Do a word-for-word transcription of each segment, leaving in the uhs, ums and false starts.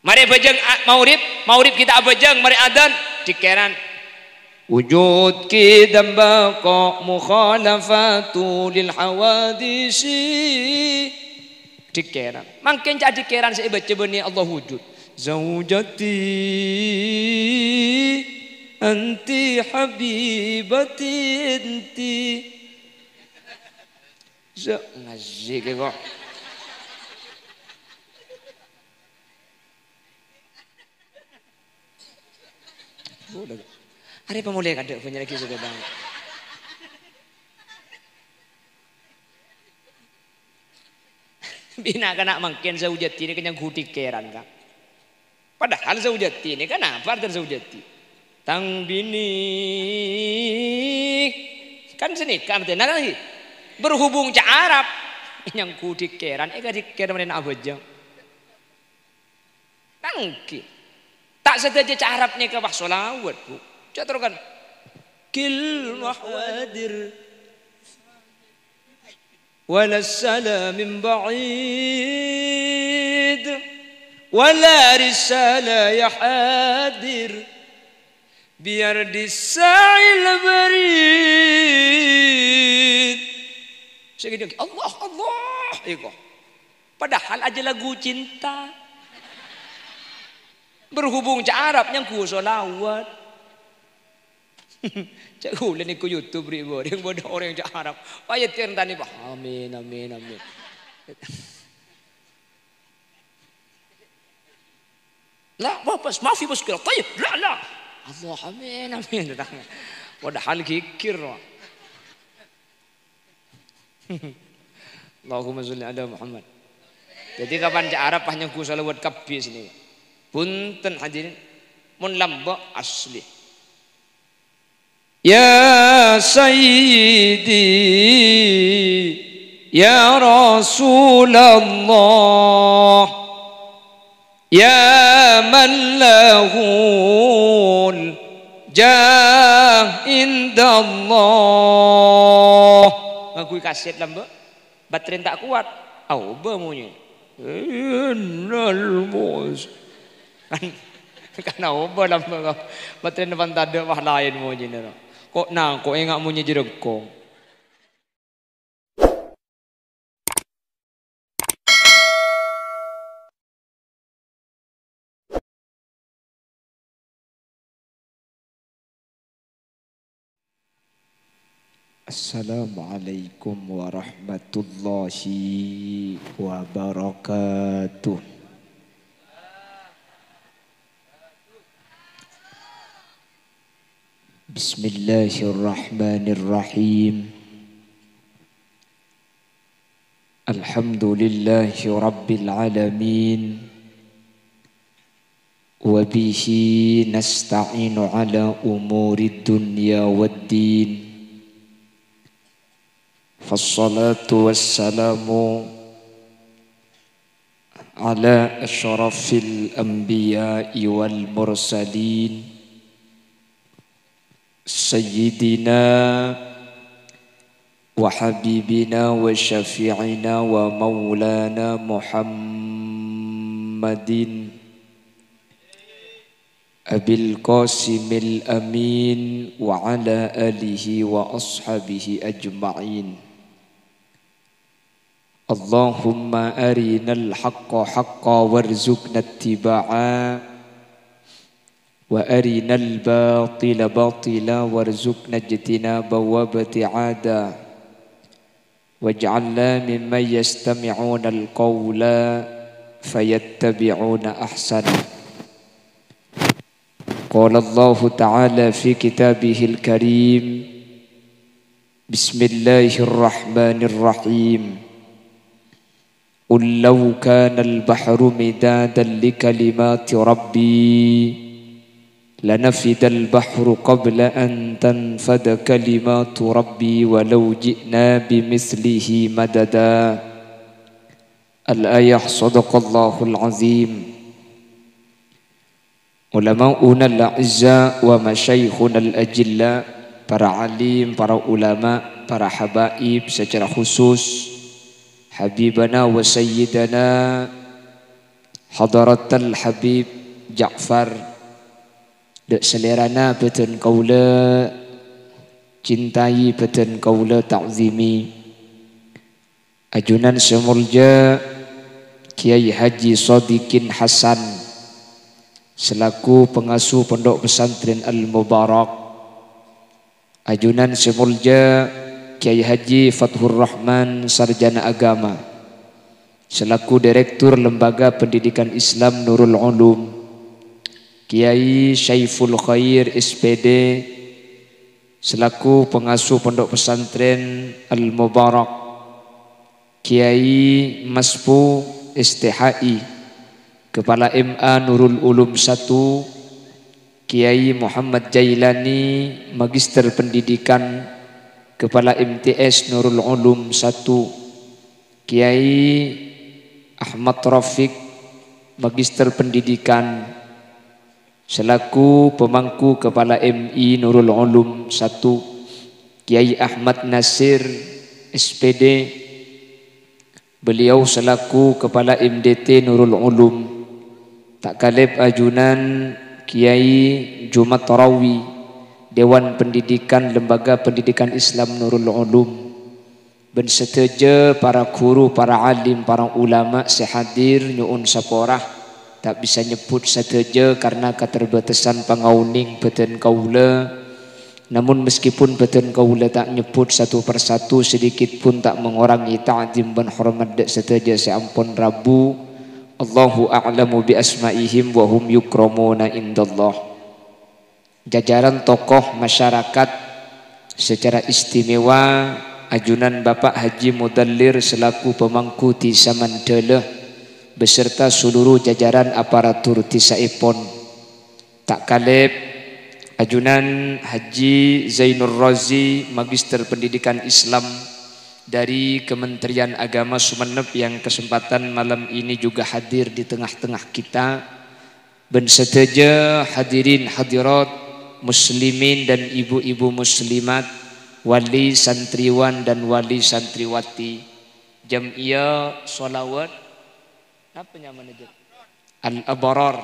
Marè abhâjâng a-, maghrib, maghrib ghi' ta' abhâjâng, marè adzan, dhikkeran. Wujud qidam baqa mukhalafatu lil hawadisi. Dhikkeran. Mangkèn ca' dhikkeran sè èbâca bânnè Allah wujud. Zaujati anti habibati anti. Sa-, ngaji kè kok. Boleh. Arè pamolè kadâ' bânnya' lagi sudah bang. Bina kana' mangkèn zaujati nèka nyanggu dhikkeran, Ka'. Padahal zaujati nèka napa artèna zaujati? Tang binè. Kan sanèka artèna, kan, ghi? Berhubung ca' Arab. Nyanggu dhikkeran, èkadhikker marèna abhâjâng. Ènggi. Ta' sadhâjâ ca' Arab nèka pas shalawat, Bu. Ca' terrokan. Kil muhadir. Wala salam min ba'id. Wala risala ya hadir. Biar di sa'il barid. Sè gini, Allah, Allah, iko. Padahal aja lagu cinta. Berhubung ca' Arab nyanggu shalawat. Ca' ghulâ nèko YouTube ri' borèng, bâdâ orèng ca' Arab. Payet kèng tani, Pak. Amin, amin, amin. La, wah, pas, mafi muskil. Tayyib, la, la. Allah, amin, amin. Padahal ghighir, Pak. Allahumma sholli ala Muhammad. Jadi kapan ca' Arab pas nyanggu shalawat kabbhi sini. Punten hadirin, mon lamba' asli. Ya Sayyidi, ya Rasulullah. Ya man lahul jah indallah. Ngangghuy kaset lamba', baterena ta' kowat. Aobâ monyè. Innal mus-, kan, kan aobâ lamba' kok. Baterena pan tadâ' wah laèn monyèna, ro. Kok nangko' enga' monyè jhârângkong. Assalamualaikum warahmatullahi wabarakatuh. Bismillahirrahmanirrahim. Alhamdulillahi rabbil alamin. Wa bihi nasta'inu ala umurid dunya wad din. Fassalatu wassalamu ala asyrafil anbiya'i wal mursalin, sayyidina wa habibina wa syafi'ina wa maulana Muhammadin Abil Qasimil Amin wa ala alihi wa ashabihi ajma'in. Allahumma arinal haqqa haqqa warzuqna ittiba'a, wa arinal batila batila warzuqna ijtinaba wa ibti'ada. Waj'alna mimman yastami'unal qawla fayattabi'una ahsanah. Qala Allahu ta'ala fi kitabihil karim, Bismillahirrahmanirrahim. Qul law kanal bahru midadan li kalimati rabbi lanafidal bahru qabla an tanfada kalimatu rabbi walau ji'na bimithlihi madada. Al-ayah, sadaqallahul azim. Ulama'unal a'izza wa masyayikhunal ajilla, para alim, para ulama, para habaib, secara khusus habibana wa sayyidana Hadratal Habib Ja'far, dâ' salèrana bâdân kaulâ cintai, bâdân kaulâ ta'zimi. Ajunan sè molja Kyai Haji Sodikin Hasan selaku pengasuh Pondok Pesantren Al-Mubarak. Ajunan sè molja Kyai Haji Fathur Rahman, Sarjana Agama, selaku Direktur Lembaga Pendidikan Islam Nurul Ulum, Kyai Syaiful Khair, S P D, selaku pengasuh Pondok Pesantren Al-Mubarak, Kyai Maspu, S T H I, Kepala M A Nurul Ulum satu, Kyai Muhammad Jailani, Magister Pendidikan, Kepala M T S Nurul Ulum satu, Kyai Ahmad Rafiq, Magister Pendidikan, selaku pemangku Kepala M I Nurul Ulum satu, Kyai Ahmad Nasir, S P D, beliau selaku Kepala M D T Nurul Ulum, ta' kalèp ajunan Kyai Jumat Rawi, Dewan Pendidikan Lembaga Pendidikan Islam Nurul Ulum, bân sadhâjâ para guru, para alim, para ulama sè hadir, nyo'on sapora, ta' bisa nyebbhut sadhâjâ karna keterbatasan pangaonèng bâdân kaulâ. Namun, meskipun bâdân kaulâ ta' nyebbhut satu per satu, sedikit pun ta' mengurangi ta'zim bân hormat dâ' sadhâjâ sè ampon rabu. Allahu a'lamu bi asma'ihim wa hum yukramuna indallah. Jajaran tokoh masyarakat, secara istimewa ajunan Bapak Haji Mudallir selaku pemangku Dhisa Mandala beserta seluruh jajaran aparatur dhisaèpon. Ta' kalèp, ajunan Haji Zainur Razi, Magister Pendidikan Islam dari Kementerian Agama Sumenep yang kesempatan malam ini juga hadir di tengah-tengah kita, bân sadhâjâ hadirin hadirat, muslimin dan ibu-ibu muslimat, wali santriwan dan wali santriwati, jam'iyah sholawat, napa nyamana, Jek? Al-Abrar,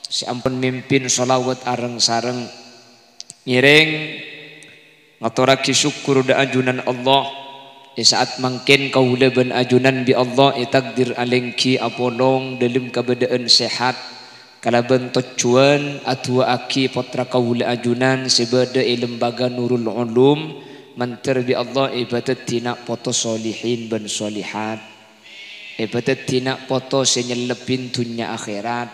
sè ampon mimpin sholawat areng-sareng. Ngèrèng ngatorraghi sokkor dâ' ajunan Allah, è sa'at mangkèn kaulâ bân ajunan bi' Allah ètakdir alèngghi apolong dâlem kabâdâ'ân sehat, kalabân tojjhuwân adu'aaghi pottra kaulâ ajunan sè bâdâ è Lembaga Nurul Ulum, mandhâr bi' Allah èpadhâddhi na' poto solihin bân solihat. Èpadhâddhi na' poto sè nyellebbhi dhunnya akhèrat.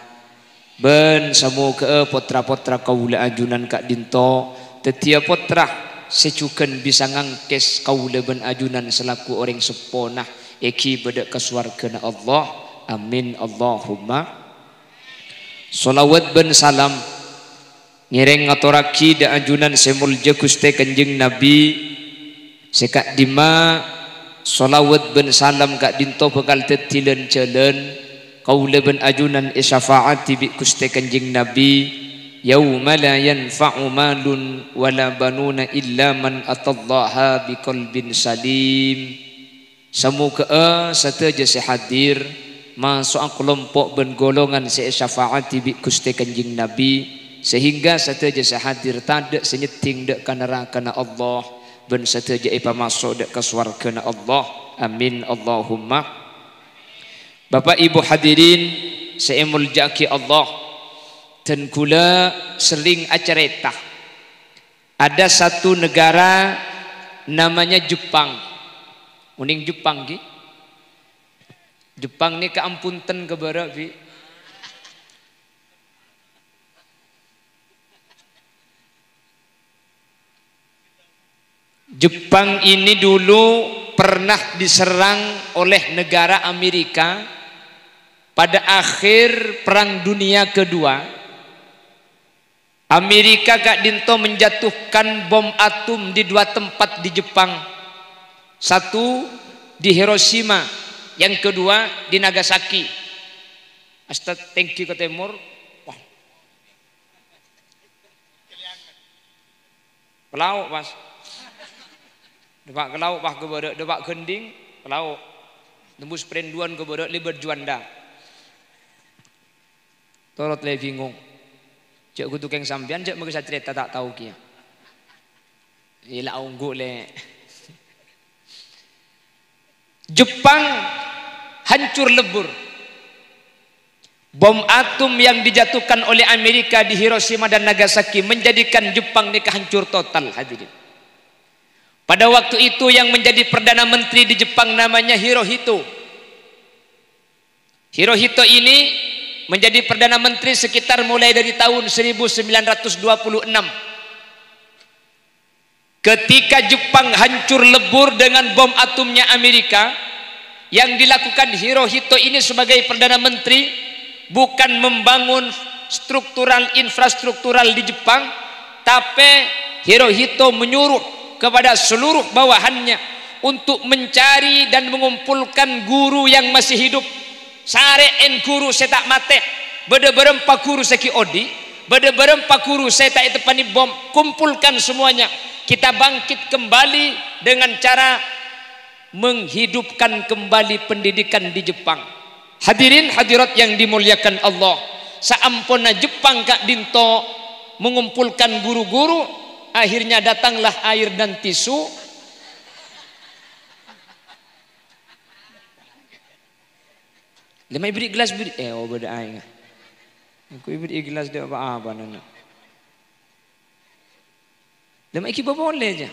Bân samoghâ'â pottra-pottra kaulâ ajunan ka'dinto dhâddhiyâ pottra sè jhughân bisa ngangkès kaulâ bân ajunan salaku orèng seppona èghibâ dâ' ka sowarghâna Allah. Amin, Allahumma. Sholawat bân salam ngèrèng ngatorraghi dâ' ajunan sè molja Ghustè Kanjeng Nabi, sè ka'dimma sholawat bân salam ka'dinto bhâkal dhâddhi lan-jhâlân kaulâ bân ajunan èsyafaati bi' Ghustè Kanjeng Nabi, "Yauma la yanfa'u malun wa la banuna illa man atallaha biqalbin salim." Samoghâ'â sadhâjâ sè hadir maso'a kalompo' bân golongan sè èsyafaati bi' Ghustè Kanjeng Nabi, sehingga sadhâjâ sè hadir tadâ' sè nyeddhing dâ' ka narkana Allah, bân sadhâjâ èpamaso' dâ' ka sowarghâna Allah. Amin, Allahumma. Bapak Ibu hadirin sè èmoljâ'aghi Allah, dân kaulâ serrèng acarèta. Ada satu negara namanya Jepang. Onèng Jepang, ghi? Jepang nèka ampon ten ka bârâ', Bi'. Jepang ini dulu pernah diserang oleh negara Amerika pada akhir Perang Dunia Kedua. Amerika ka'dinto menjatuhkan bom atom di dua tempat di Jepang. Satu di Hiroshima, yang kedua di Nagasaki. Asta tèngghi ka tèmor. Wah. Ka lao', pas. Dâpa' ka lao', pas, ka bârâ', dâpa' Gending, ka lao'. Nembus Perinduan ka bârâ', lèbât Juanda. Torot lè bingung. Jhâ' kodhu kèng sampèyan, jhâ' makè sacarèta ta' tao kèya. Ila ongghu, lè. Jepang hancur lebur. Bom atom yang dijatuhkan oleh Amerika di Hiroshima dan Nagasaki menjadikan Jepang nèka hancur total, hadirin. Pada waktu itu yang menjadi Perdana Menteri di Jepang namanya Hirohito. Hirohito ini menjadi Perdana Menteri sekitar mulai dari tahun seribu sembilan ratus dua puluh enam. Ketika Jepang hancur lebur dengan bom atomnya Amerika, yang dilakukan Hirohito ini sebagai Perdana Menteri bukan membangun struktural, infrastruktural di Jepang, tapi Hirohito menyuruh kepada seluruh bawahannya untuk mencari dan mengumpulkan guru yang masih hidup. Sarè'èn ghuru sè ta' matè. Bâdâ bârâmpa ghuru sè ghi' odi', bâdâ bârâmpa ghuru sè ta' èteppa'è bom. Kumpulkan semuanya. Kita bangkit kembali dengan cara menghidupkan kembali pendidikan di Jepang. Hadirin hadirat yang dimuliakan Allah, saamponna Jepang ka'dinto mengumpulkan guru-guru, akhirnya datanglah air dan tisu. Lè ma' èberri' gelas berri', eh, oh, bâdâ aèng. Engko' èberri' gelas dâ' pa-apa, nana. Lè ma' èghibâ polè, jâ.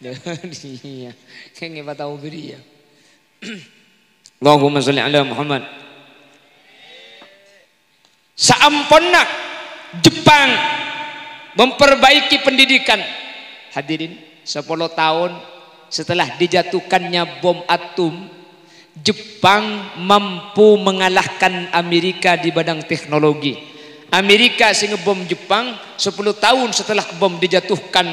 Lè, iyâ. Kèng èpatao berri', yâ. Allahumma sholli ala Muhammad. Saamponna Jepang memperbaiki pendidikan, hadirin, sepuluh tahun setelah dijatuhkannya bom atom, Jepang mampu mengalahkan Amerika di bidang teknologi. Amerika sè ngebom Jepang, sepuluh tahun setelah bom dijatuhkan,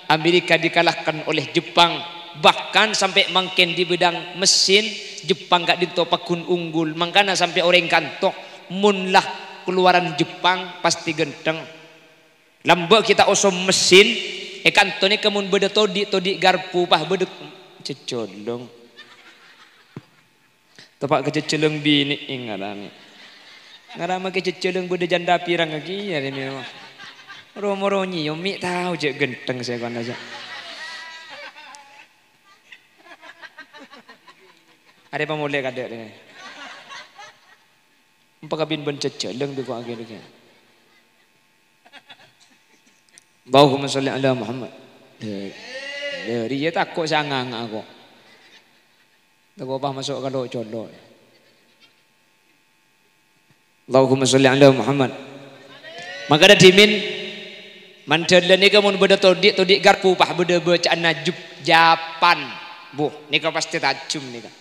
Amerika dikalahkan oleh Jepang. Bahkan sampè' mangkèn di bidang mesin, Jepang ka'dinto paggun unggul. Mangkana sampè' orèng kanto, mon la kalowaran Jepang, pastè ghântheng. Lambâ' ghi' ta' osom mesin, è kanto nèka mon bâdâ todi', todi' garpu, pas bâdâ jhâjhâlâng. Teppa' ka jhâjhâlâng binè' ngaranè. Ngara makè jhâjhâlâng bâdâ janda pirang kèya rèya. Ro-moro nyèyom mè' tao jhâ' ghântheng sè kono jhâ'. Arè pamolè kadhâ' rèya. Empa kabin bân jhâjhâlâng bi' ko' akhèr kèya. Allahumma sholli ala Muhammad. Lè, lè, rèya tako' sè anga-anga ko'. Tako' pas maso' ka lo'-colo'. Allahumma sholli ala Muhammad. Mangkana dhimèn, mandhâlân nèka mon bâdâ todi', todi' garpu, pas bâdâ bâca'anna Jep-, Japan. Buh, nèka pastè tajhem nèka.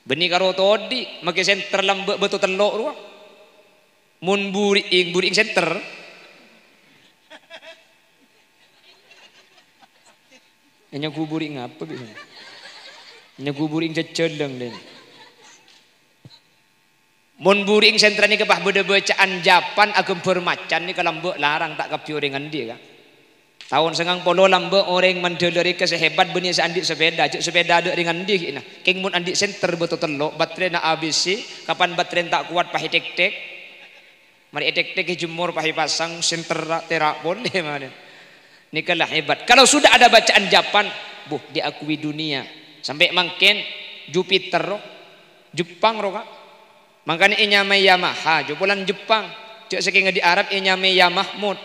Bânnè karo todi', makè senter lambâ' bâto tello' rowa. Mon buri'eng, buri'eng senter. Nyaghu buri'eng apa, bi'? Nyaghu buri'eng jhâjhâlâng, lè. Mon buri'eng senter nèka pas bâdâ bâca'an Japan aghâmbhâr macan nèka lambâ' larang ta' kabbhi orèng andi', ka. Taon sangang polo lambâ' orèng Mandhâlâ rèka sè hebat bânnè sè andi' sepèda, jhâ' sepèda dâ' rèng andi' ghi'na. Kèng mon andi' senter bâto tello', baterèna A B C, kapan baterèna ta' kowat pas ètèk-tèk. Marè ètèk-tèk èjemmor pas èpasang, senter ra-, tèra' polè marè. Nèka la hebat. Kalau sudah ada bacaan Japan, buh, diakui dunia. Sampè' mangkèn Jupiter, ro, Jepang, ro, Ka'. Mangkana ènyamaè Yamaha, jhâ' polana Jepang. Jhâ' sakèngnga dâri Arab ènyamaè Yamahmud.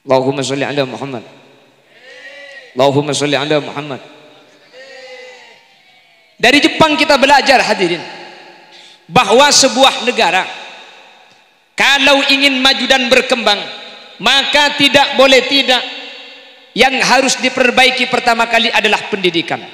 Allahumma sholli ala Muhammad. Allahumma sholli ala Muhammad. Dari Jepang kita belajar, hadirin, bahwa sebuah negara kalau ingin maju dan berkembang, maka tidak boleh tidak, yang harus diperbaiki pertama kali adalah pendidikan.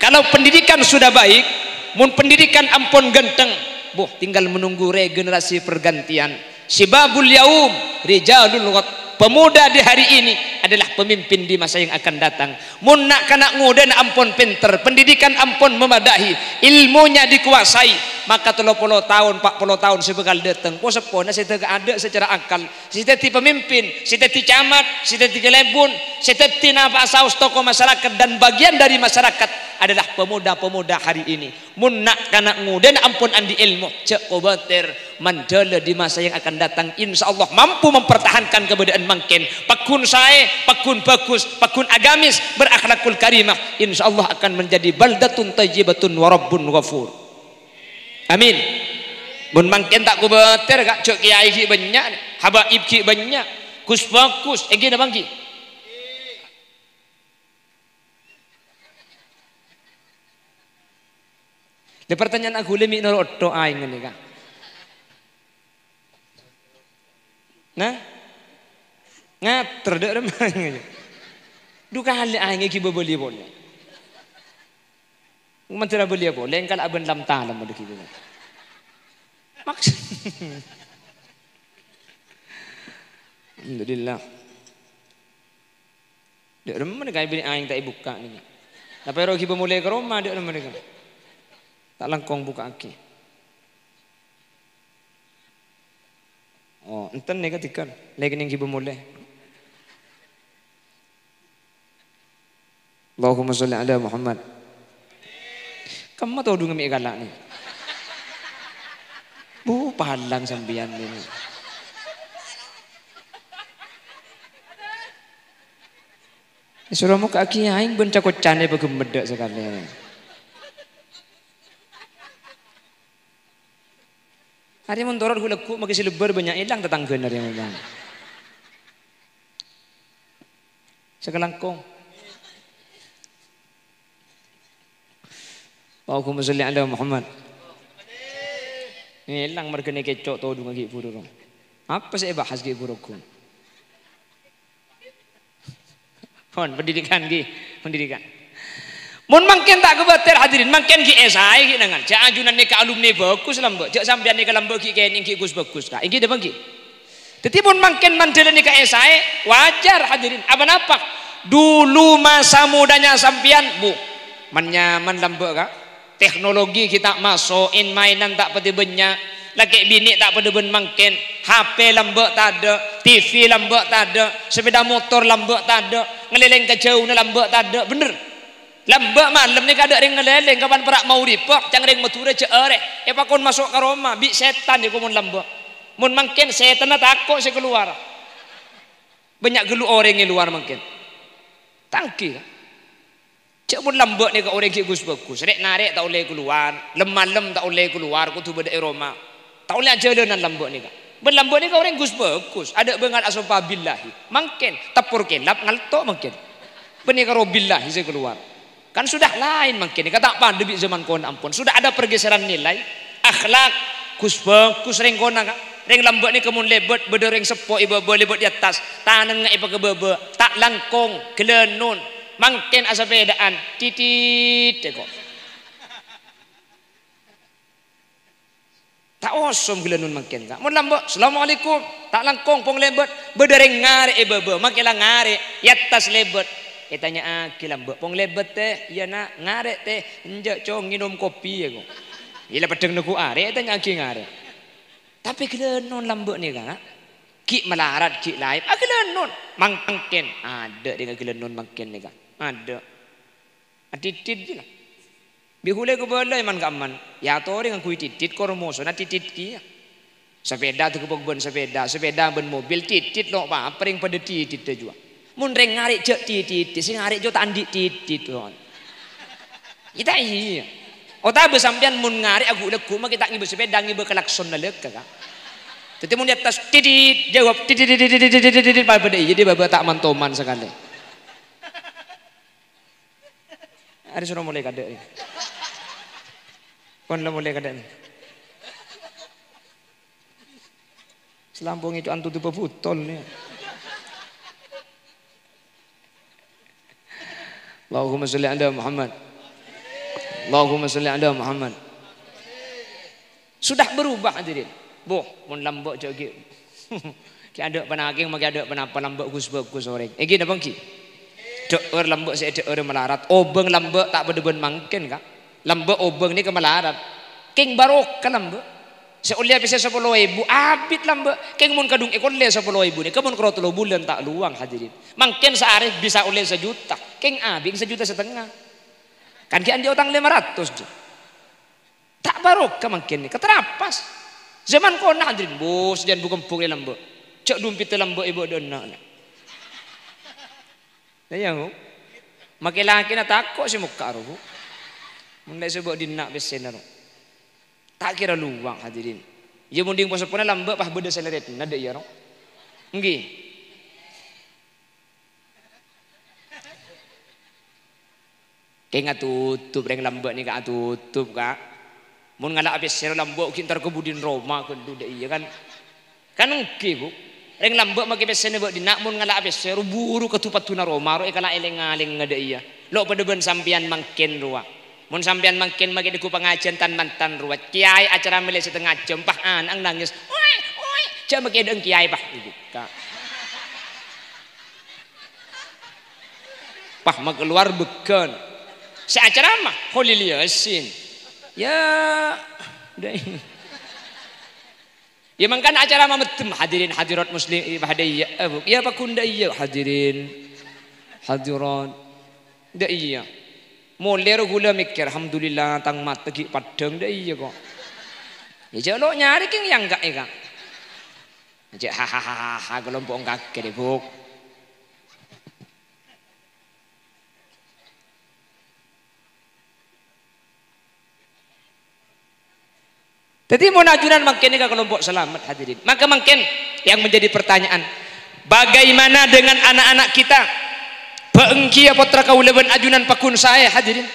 Kalau pendidikan sudah baik, mon pendidikan ampon ghântheng, boh, tinggal menunggu regenerasi pergantian. Syibabul yaum rijalul ghad. Pemuda di hari ini adalah pemimpin di masa yang akan datang. Mon na'-kana' ngodâna ampon pènter, pendidikan ampon memadai, ilmunya dikuasai, Maka tello polo taon, pa' polo taon sè bhâkal dâteng, po-seppona sè dâ' ka adâ' secara akal, sè dhâddhi pemimpin, sè dhâddhi camat, sè dhâddhi kalèbun, sè dhâddhi napa'a saos tokoh masyarakat dan bagian dari masyarakat adalah pemuda-pemuda hari ini. Mon na'-kana' ngodâna ampon andi' èlmo, jhâ' kobâtèr, mandhâlâ di masa yang akan datang, insyaallah mampu mempertahankan kabâdâ'ân mangkèn. Paggun saè, paggun bhâghus, paggun agamis, berakhlakul karimah, insyaallah akan menjadi baldatun thayyibatun wa rabbun ghafur. Amin. Mon mangkèn ta' kobâtèr, Ka', jhâ' kèyaè ghi' bânnya', habaib ghi' bânnya', gus-bhâghus, èngghi napa èngghi? Lha, partanyaan aghuli mè' noro' tok aèng nèka. Nah? Ngater dâ' remma. Du kalè aèng ghi' bâbâli polè. Mandhâr abâliyâ polè, engkala' bân lam-talem adâ' ghi' bâbâli. Maks-, Alhamdulillah. Dâ' remma nèka binè aèng ta' èbukka' nèka. Tapè ro ghibâ molè ka roma dâ' remma nèka. Ta' langkong bukka'aghi. Oh, enten nèka dhika. Lèkènèng ghibâ molè. Allahumma sholli ala Muhammad. Kemma todhungnga mè' èkala' nè. Bu, palang sampèyan nè. Èsoro mokka'aghi aèng bân ca-kocana pagemmedda' sakalè. Arèya mon torot ghu-lagghu' maghi sè lebbâr bânnya' èlang tatangghâna arèya mon. Sakalangkong. Allahumma sholli ala Muhammad. Èlang marghâna kèco' todhungnga ghi' bhuru ro. Apa sè èbahas ghi' bhuru ghun? Pon, pendidikan, ghi. Pendidikan. Mon mangkèn ta' kobâtèr, hadirin, mangkèn ghi' èsaè ghi' nangan. Jhâ' ajunan nèka alumni bhâghus lambâ', jhâ' sampèyan nèka lambâ' ghi' kènèng ghi' ghus-bhâghus, Ka'. Èngghi napa èngghi? Dhâddhi, mon mangkèn mandhâlâ nèka èsaè, wajar, hadirin. Apa napa? Dulu masa mudanya sampèyan, Bu, man-nyaman lambâ', Ka'. Teknologi ghi' ta' maso', èn-maènan ta' padâ bânnya', lakè' binè' ta' padâ bân mangkèn, H P lambâ' tadâ', T V lambâ' tadâ', sepeda motor lambâ' tadâ', ngalèlèng ka jhâuna lambâ' tadâ', bhender. Lambâ' malem nèka adâ' rèng ngalèlèng, kapan pèra' maghribbhâ, ca'na rèng Madhurâ jhâ' arè, èpakon maso' ka roma, bi' sètan èkomun lambâ'. Mon mangkèn sètanna tako' sè kalowar. Bânnya' ghâllu orèng è lowar mangkèn. Tangghâ, Ka'. Jhâ' mon lambâ' nèka orèng ghi' ghus-bhâghus, rè'-narè' ta' ollè kalowar, lem-malem ta' ollè kalowar, kodhu bâdâ è roma. Ta' ollè ajhâlânan lambâ' nèka. Bân lambâ' nèka orèng ghus-bhâghus, adâ' bângal asompa billahi. Mangkèn, teppor kèlap ngalto' mangkèn. Bân nèka ro billahi sè kalowar. Kan sudah laèn mangkèn nèka, ta' padâ bi' jhâman kona ampon. Sudah ada pergeseran nilai, akhlak, ghus-bhâghus rèng kona, Ka'. Rèng lambâ' nèka mon lèbât, bâdâ rèng seppo è bâbâ, lèbât è attas, tanengnga èpakabâbâ, ta' langkong, ghâlânon. Mangkèn asapèdaan, titit, tèko. Ta' osom ghâlânon mangkèn, Ka'. Mon lambâ', "Assalamualaikum," ta' langkong, pong lèbât. Bâdâ rèng ngarè' è bâbâ, makè la ngarè', è attas lèbât. Ètanya'aghi lambâ', "Pong lèbât, Tè?" "Iyâ, Na'." "Ngarè', Tè?" "Enjâ', Cong, ngènom kopi," èko. Iyâ la peddhâng neggu' arè, ètanya'aghi ngarè'. Tapè ghâlânon lambâ' nèka, Ka'. Ghi' malarat, ghi' laèp, aghâlânon. Mang-, mangkèn, adâ' rèng aghâlânon mangkèn nèka. Adâ'. Atitit jiyâ la. Bi' ghulâ èkabâlâ è man-ka'emman. Èyatorè ngangghuy titit, kor mosona titit kèya. Sapèda tagepok bân sapèda, sapèda bân mobil, titit lo' pa-apa rèng padâ titit jâ. Mon rèng ngarè' jhâ' titit, sè ngarè' jâ ta' andi' titit, kon. Iyâ ta' iyâ. Otabâ sampèyan mon ngarè' aghu'-lagghu' makè ta' ngibâ sapèda, ngibâ klakson nalèka, Ka'. Dhâddhi mon è attas titit, jawab titit, padâ iyâ, dhâddhi bâbâ ta' man-toman sakalè. Arè soro molè kadâ' rè. Pon la molè kadâ' rè. Salampong èco' antu dupa butol nè. Allahumma sholli ala Muhammad. Allahumma sholli ala Muhammad. Sudah berubah, hadirin. Boh, mon lambâ' jâ' ghi'. Ghi' adâ' panakèng, makè adâ' panapa lambâ' ghus-bhâghus orèng. Èngghi napa èngghi? Dhâ'âr lambâ' sè èdhâ'ârâ malarat. Obâng lambâ' ta' padâ bân mangkèn, Ka'. Lambâ' obâng nèka malarat. Kèng barokah lambâ'. Sè ollè pèssè sapolo èbu, abit lambâ'. Kèng mon kadhung èkollè sapolo èbu nèka mon karo tello bulân ta' lowang, hadirin. Mangkèn saarè bisa ollè sajuta. Kèng abit sajuta satengnga. Kan ghi' andi' otang lèma ratos, jâ. Ta' barokah mangkèn nèka, tarapas. Zaman kona, hadirin, bos, jân bu-kembung lambâ'. Jâ' dumpitta lambâ' èbâdâ'âna. Lah, iyâ, Bu. Makè lakèna tako' sè mokka' ro, Bu. Mon la èsabâ' dinna' pèssèna ro. Ta' kèra lowang, hadirin. Iyâ, mon dhing po-seppona lambâ' pas bâdâ sè lèrètna, dâ' iyâ, ro. Ènggi. Kèng atotop, rèng lambâ' nèka atotop, Ka'. Mon ngala'a pèssè ro lambâ' ghi' entar ka budina roma ghâllu, dâ' iyâ, kan? Kan ènggi, Bu. Rèng lambâ' makè pèssèna bâ' dinna', mon ngala'a pèssè ro buru ka du-padduna roma ro èkala' èlèng-alèngnga, dâ' iyâ. Lo' padâ bân sampèyan mangkèn rowa. Mon sampèyan mangkèn makè dhâggu pangajhiyân tan-mantan rowa, kèyaè acara mellè satengnga jam, pas ana'na nangès, "Oè, oè," jâ' makè dâ'eng kèyaè, pas, Ka'. Pas makalowar bâgân. Sè acaramah Kholil Yasin. Iyâ, dâ' iyâ. Iyâ, mangkana acaramah mèddem, hadirin hadirat muslim, iyâ, pas dâ' iyâ, eh, Bu. Iyâ, paggun dâ' iyâ, hadirin hadirat. Dâ' iyâ. Molè ro ghulâ mèkkèr, "Alhamdulillah, tang mata ghi' peddhâng." Dâ' iyâ, kok. Iyâ, jâ' lo' nyarè kèng èyangghâ'â, Ka'. Cè' ha, ha, ha, ha, ha, kalompo' engkaghi, Bu. Dhâddhi, mon ajunan mangkèn nèka kalompo' salamet, hadirin. Maka mangkèn yang menjadi pertanyaan, bagaimana dengan anak-anak kita? Bâ' èngghiyâ pottra kaulâ bân ajunan paggun saè, hadirin.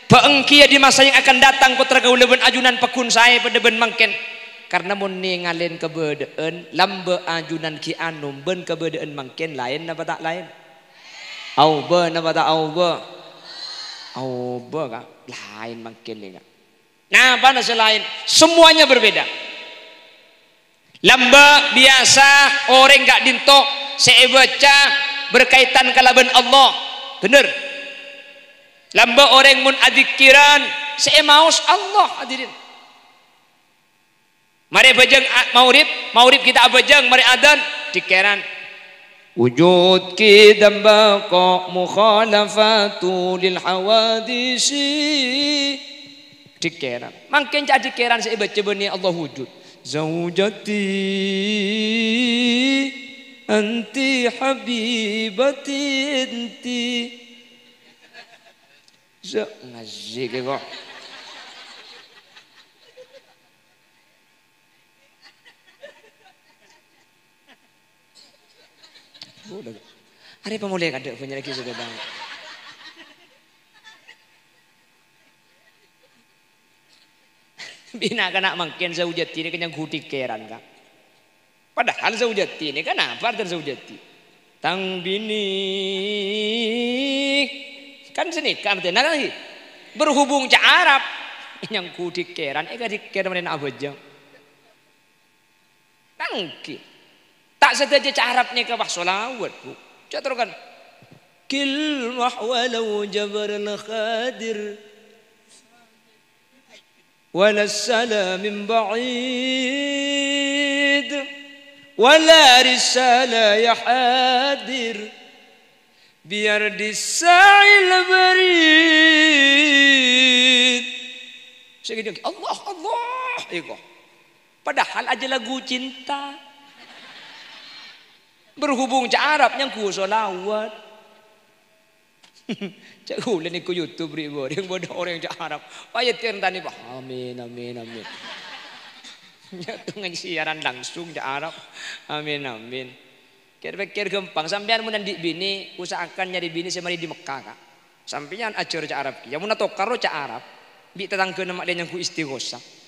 Bâ' èngghiyâ di masa yang akan datang pottra kaulâ bân ajunan paggun saè padâ bân mangkèn. Karna mon nèngalè kabâdâ'ân, lambâ' ajunan ghi' anom bân kabâdâ'ân mangkèn laèn napa ta' laèn? Aobâ napa ta' aobâ? Aobâ, Ka'. Laèn mangkèn, Ka'. Napana sè laèn? Semuanya berbeda. Lambâ' biyasa orèng ka'dinto sè èbâca berkaitan kalabân Allah. Bhender. Lambâ' orèng mon adzikkiran sè èmaos Allah, hadirin. Marè abhâjâng a-, maghrib, maghrib ghi' ta' abhâjâng, marè adzan, dhikkèran. Wujud qidam baqa mukhalafatu lil hawadisi. Dhikkèran. Mangkèn ca'na dhikkèran sè èbâca bânnè Allah wujud. Zaujati anti habibati anti. Sa-, ngaji kè kok. Udah. Arè pamolè kadhâ' bânnya' lagi sepeda. Bina kana' mangkèn Zaujati nèka nyangghu dhikkèran, Ka'. Padahal Zaujati nèka napa artèna Zaujati? Tang binè. Kan sanèka artèna, kan, ghi? Berhubung ca' Arab. Nyangghu dhikkèran, èkadhikkèr marèna abhâjâng. Kan ènggi. Ta' sadhâjâ ca' Arab nèka pas sholawat, Bu. Ca' terro kan. Kilmah walau jabaral khadir. Wala salam min ba'id. Wala risala ya hadir. Biar di sa'il barid. Sè gini, Allah, Allah, iko. Padahal ajâ lagu cinta. Berhubung ca' Arab nyangghu sholawat. Ca' ghulâ nèko YouTube ri' bâreng bâdâ orèng ca' Arab. Pas ètèntani, Pak. Amin, amin, amin. Nyatongan siaran langsung ca' Arab. Amin, amin. Kèr-pèkkèr ghâmpang. Sampèyan mon andi' binè, usahakan nyarè binè sè marè di Mekkah, Ka'. Sampèyan ajhâr ca' Arab kèya. Mon atokar ro ca' Arab, bi' tatangghâna ma'lè nyangghu istighosah.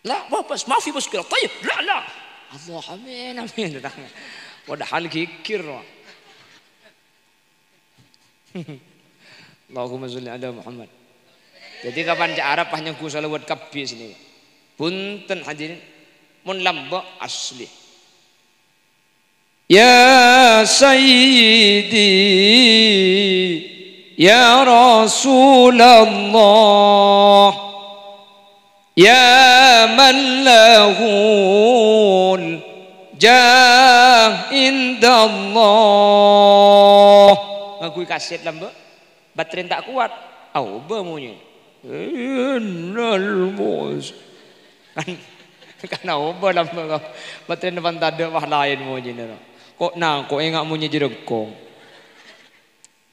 La, wah, bas, mafi muskilah. Thayyib, la, la. Allah, amin, amin. Padahal ghighir, wah. Allahumma sholli ala Muhammad. Dhâddhi, kapan ca' Arab pas nyangghu shalawat kabbhi sini. Bhunten, hadirin. Mon lambâ' asli. Ya Sayyidi, ya Rasulullah, ya man lahul jah indallah. Ngangghuy kaset lambâ', baterèna ta' kowat, aobâ monyè. Innal mus-, kan, kan aobâ lambâ' ka-, baterèna pan tadâ', wah, laèn monyèna, ro. Ko' nangko' enga' monyè jhârângkong.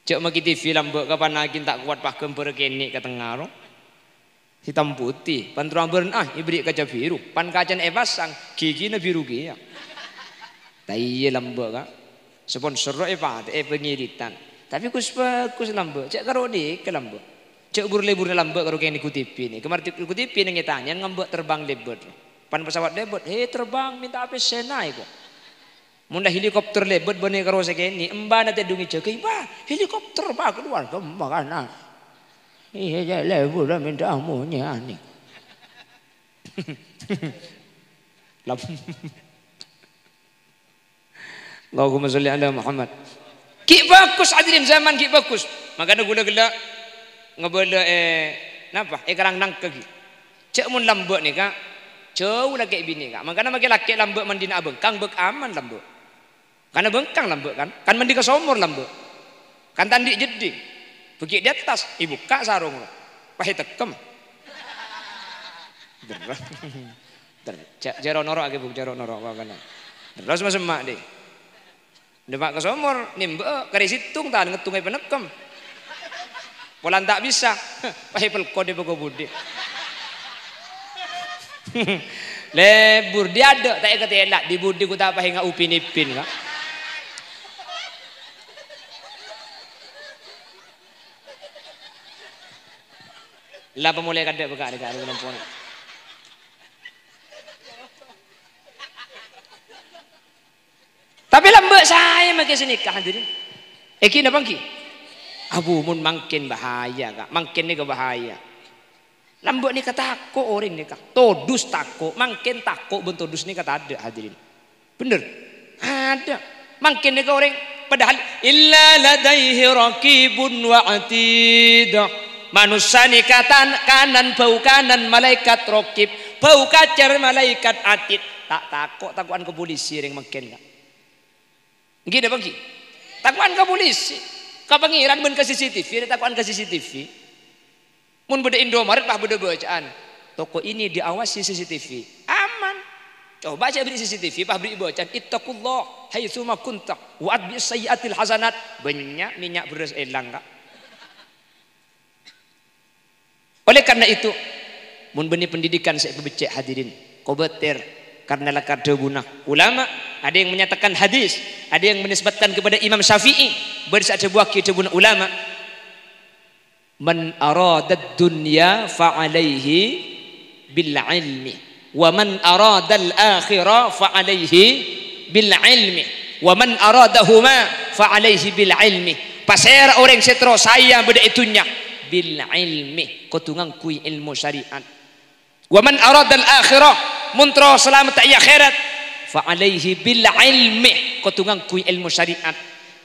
Jhâ' makè T V lambâ' ka pan angèn ta' kowat, pas ghâmbhârrâ kènè' ka tengnga, ro. Hitam putih, pan terro ambârân, ah, èberri' kaca biru, pan kacana èpasang, ghigina biru kèya. Ta' iyâ lambâ', Ka'. Sponsor rowa èpatè'è pangèritan. Tapè ghus-bhâghus lambâ', jhâ' karo nèka lambâ'. Jhâ' bur-lebburrâ lambâ' karo kènè' Q T P nèka. Marè Q T P nèng ètanya'an ngambâ' terbang lebbât. Pan pesawat lebbât, he, terbang minta pèssèna èko. Mon la helikopter lebbât bânnè karo sè kènè', embana tèdhung èjâgâi, "Wah, helikopter, Pak, keluar, kemma kana?" Iyâ, jhâ' lebbur, minta monyèna. Lam-, Allahumma sholli ala Muhammad. Ghi' bhâghus, hadirin, zaman ghi' bhâghus. Mangkana ghulâ ghellâ' ngabâlâ, eh, napa? Èkarang nangka ghi'. Jhâ' mon lambâ' nèka, jhâu lakè' binè, Ka'. Mangkana makè lakè' lambâ' mandhina abhângkang, bâk aman lambâ'. Kan abhângkang lambâ', kan? Kan mandhi ka somor lambâ'. Kan ta' andi' jeddhing. Bâgi' di attas, èbukka' sarong, ro. Pas ètekkem. Terro. Ter-, jhâ', jhâ' ro'-noro'aghi, Bu', jhâ' ro'-noro', apa-apana. Terros masemma', dhi. Dâpa' ka somor, nèmbâ'â, karè sèttong, ta' ngèttonga èpanekkem. Polana ta' bisa. Pas èpelko dhi bâko budhi. Lebbur dhi adâ', ta' èkatèla', dhi budhi ghun ta' pas ènga' Upin Ipin, Ka'. La pamolè kadâ' bâ, Ka', rè, Ka', rè, nampona. Tapè lambâ' saè makè sanèka, hadirin. Èngghi napa èngghi? Abu, mon mangkèn bahaya, Ka'. Mangkèn nèka bahaya. Lambâ' nèka tako' orèng nèka. Todus tako', mangkèn tako' bân todus nèka tadâ', hadirin. Bhender? Adâ'. Mangkèn nèka orèng, padahal illa ladaihi raqibun wa atid. Manossa nèka tan-, kanan, bâu kanan malaèkat Raqib, bâu kacèr malaèkat Atid. Ta' tako', tako'an ka polisi orèng mangkèn, Ka'. Èngghi napa èngghi? Tako'an ka polisi. Ka Pangèran bân ka C C T V, tako'an ka C C T V. Mon bâdâ Indomaret, pas bâdâ bâcaan, "Toko ini diawasi C C T V." Aman. Coba jhâ' bâri' C C T V, pas bâri' bâcaan, "Ittaqullah haitsuma kunta wa atbi'is sayyi'atal hasanat." Bânnya' mènnya' bherrâs èlang, Ka'. Oleh karena itu, mon bânnè pendidikan sè èpabeccè', hadirin, kobâtèr, karena lakar dhâbuna ulama, ada yang menyatakan hadis, ada yang menisbatkan kepada Imam Syafi'i, bâdâ sè adhâbuwaghi dhâbuna ulama, "Man aradad dunya fa alaihi bil ilmi." Wa man aradal akhirah fa alaihi bil ilmi. Wa man aradahuma fa alaihi bil ilmi. Pasèra orèng sè terro saèya bâdâ è dhunnya? Bil ilmi. Kodhu ngangghuy èlmo syariat. Wa man aradal akhirah, mon terro salamedda è akhèrat, fa alaihi bil ilmi. Kodhu ngangghuy èlmo syariat.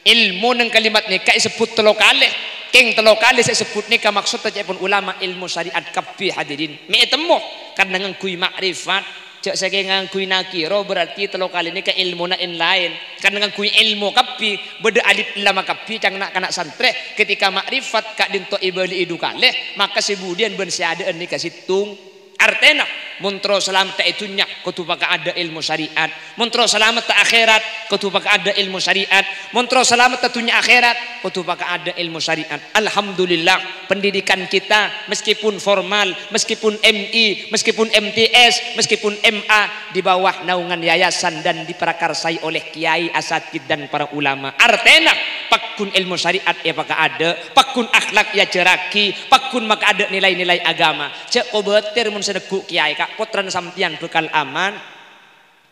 Èlmo neng kalimat nèka èsebbhut tello kalè. Kèng tello kalè sè èsebbhut nèka maksoddhâ ca'èpon ulama èlmo syariat kabbhi, hadirin. Mè' ètemmo, karna ngangghuy ma'rifat. Jhâ' sakèng ngangghuy nakira, berarti tello kalè nèka èlmona èn-laèn. Karna ngangghuy èlmo kabbhi, bâdâ alif lam kabbhi, ca'na na'-kana' santrè. Ketika ma'rifat ka'dinto èbâli'i du kalè, maka sè budiyân bân sè adâ'ân nèka sèttong. Artèna, mon terro salamedda è dhunnya, kodhu pakaadâ èlmo syariat. Mon terro salamedda akhèrat, kodhu pakaadâ èlmo syariat. Mon terro salamedda dhunnya akhèrat, kodhu pakaadâ èlmo syariat. Alhamdulillah, pendidikan kita meskipun formal, meskipun M I, meskipun M T S, meskipun M A, di bawah naungan yayasan dan diprakarsai oleh kiai, asatid, dan para ulama. Artèna, pagghun èlmo syariat èpakaadâ', pagghun akhlak èajhârraghi, pagghun makaadâ' nilai-nilai agama. Jhâ' kobâtèr mon sè neggu' kèyaè, Ka', pottrana sampèyan bhâkal aman.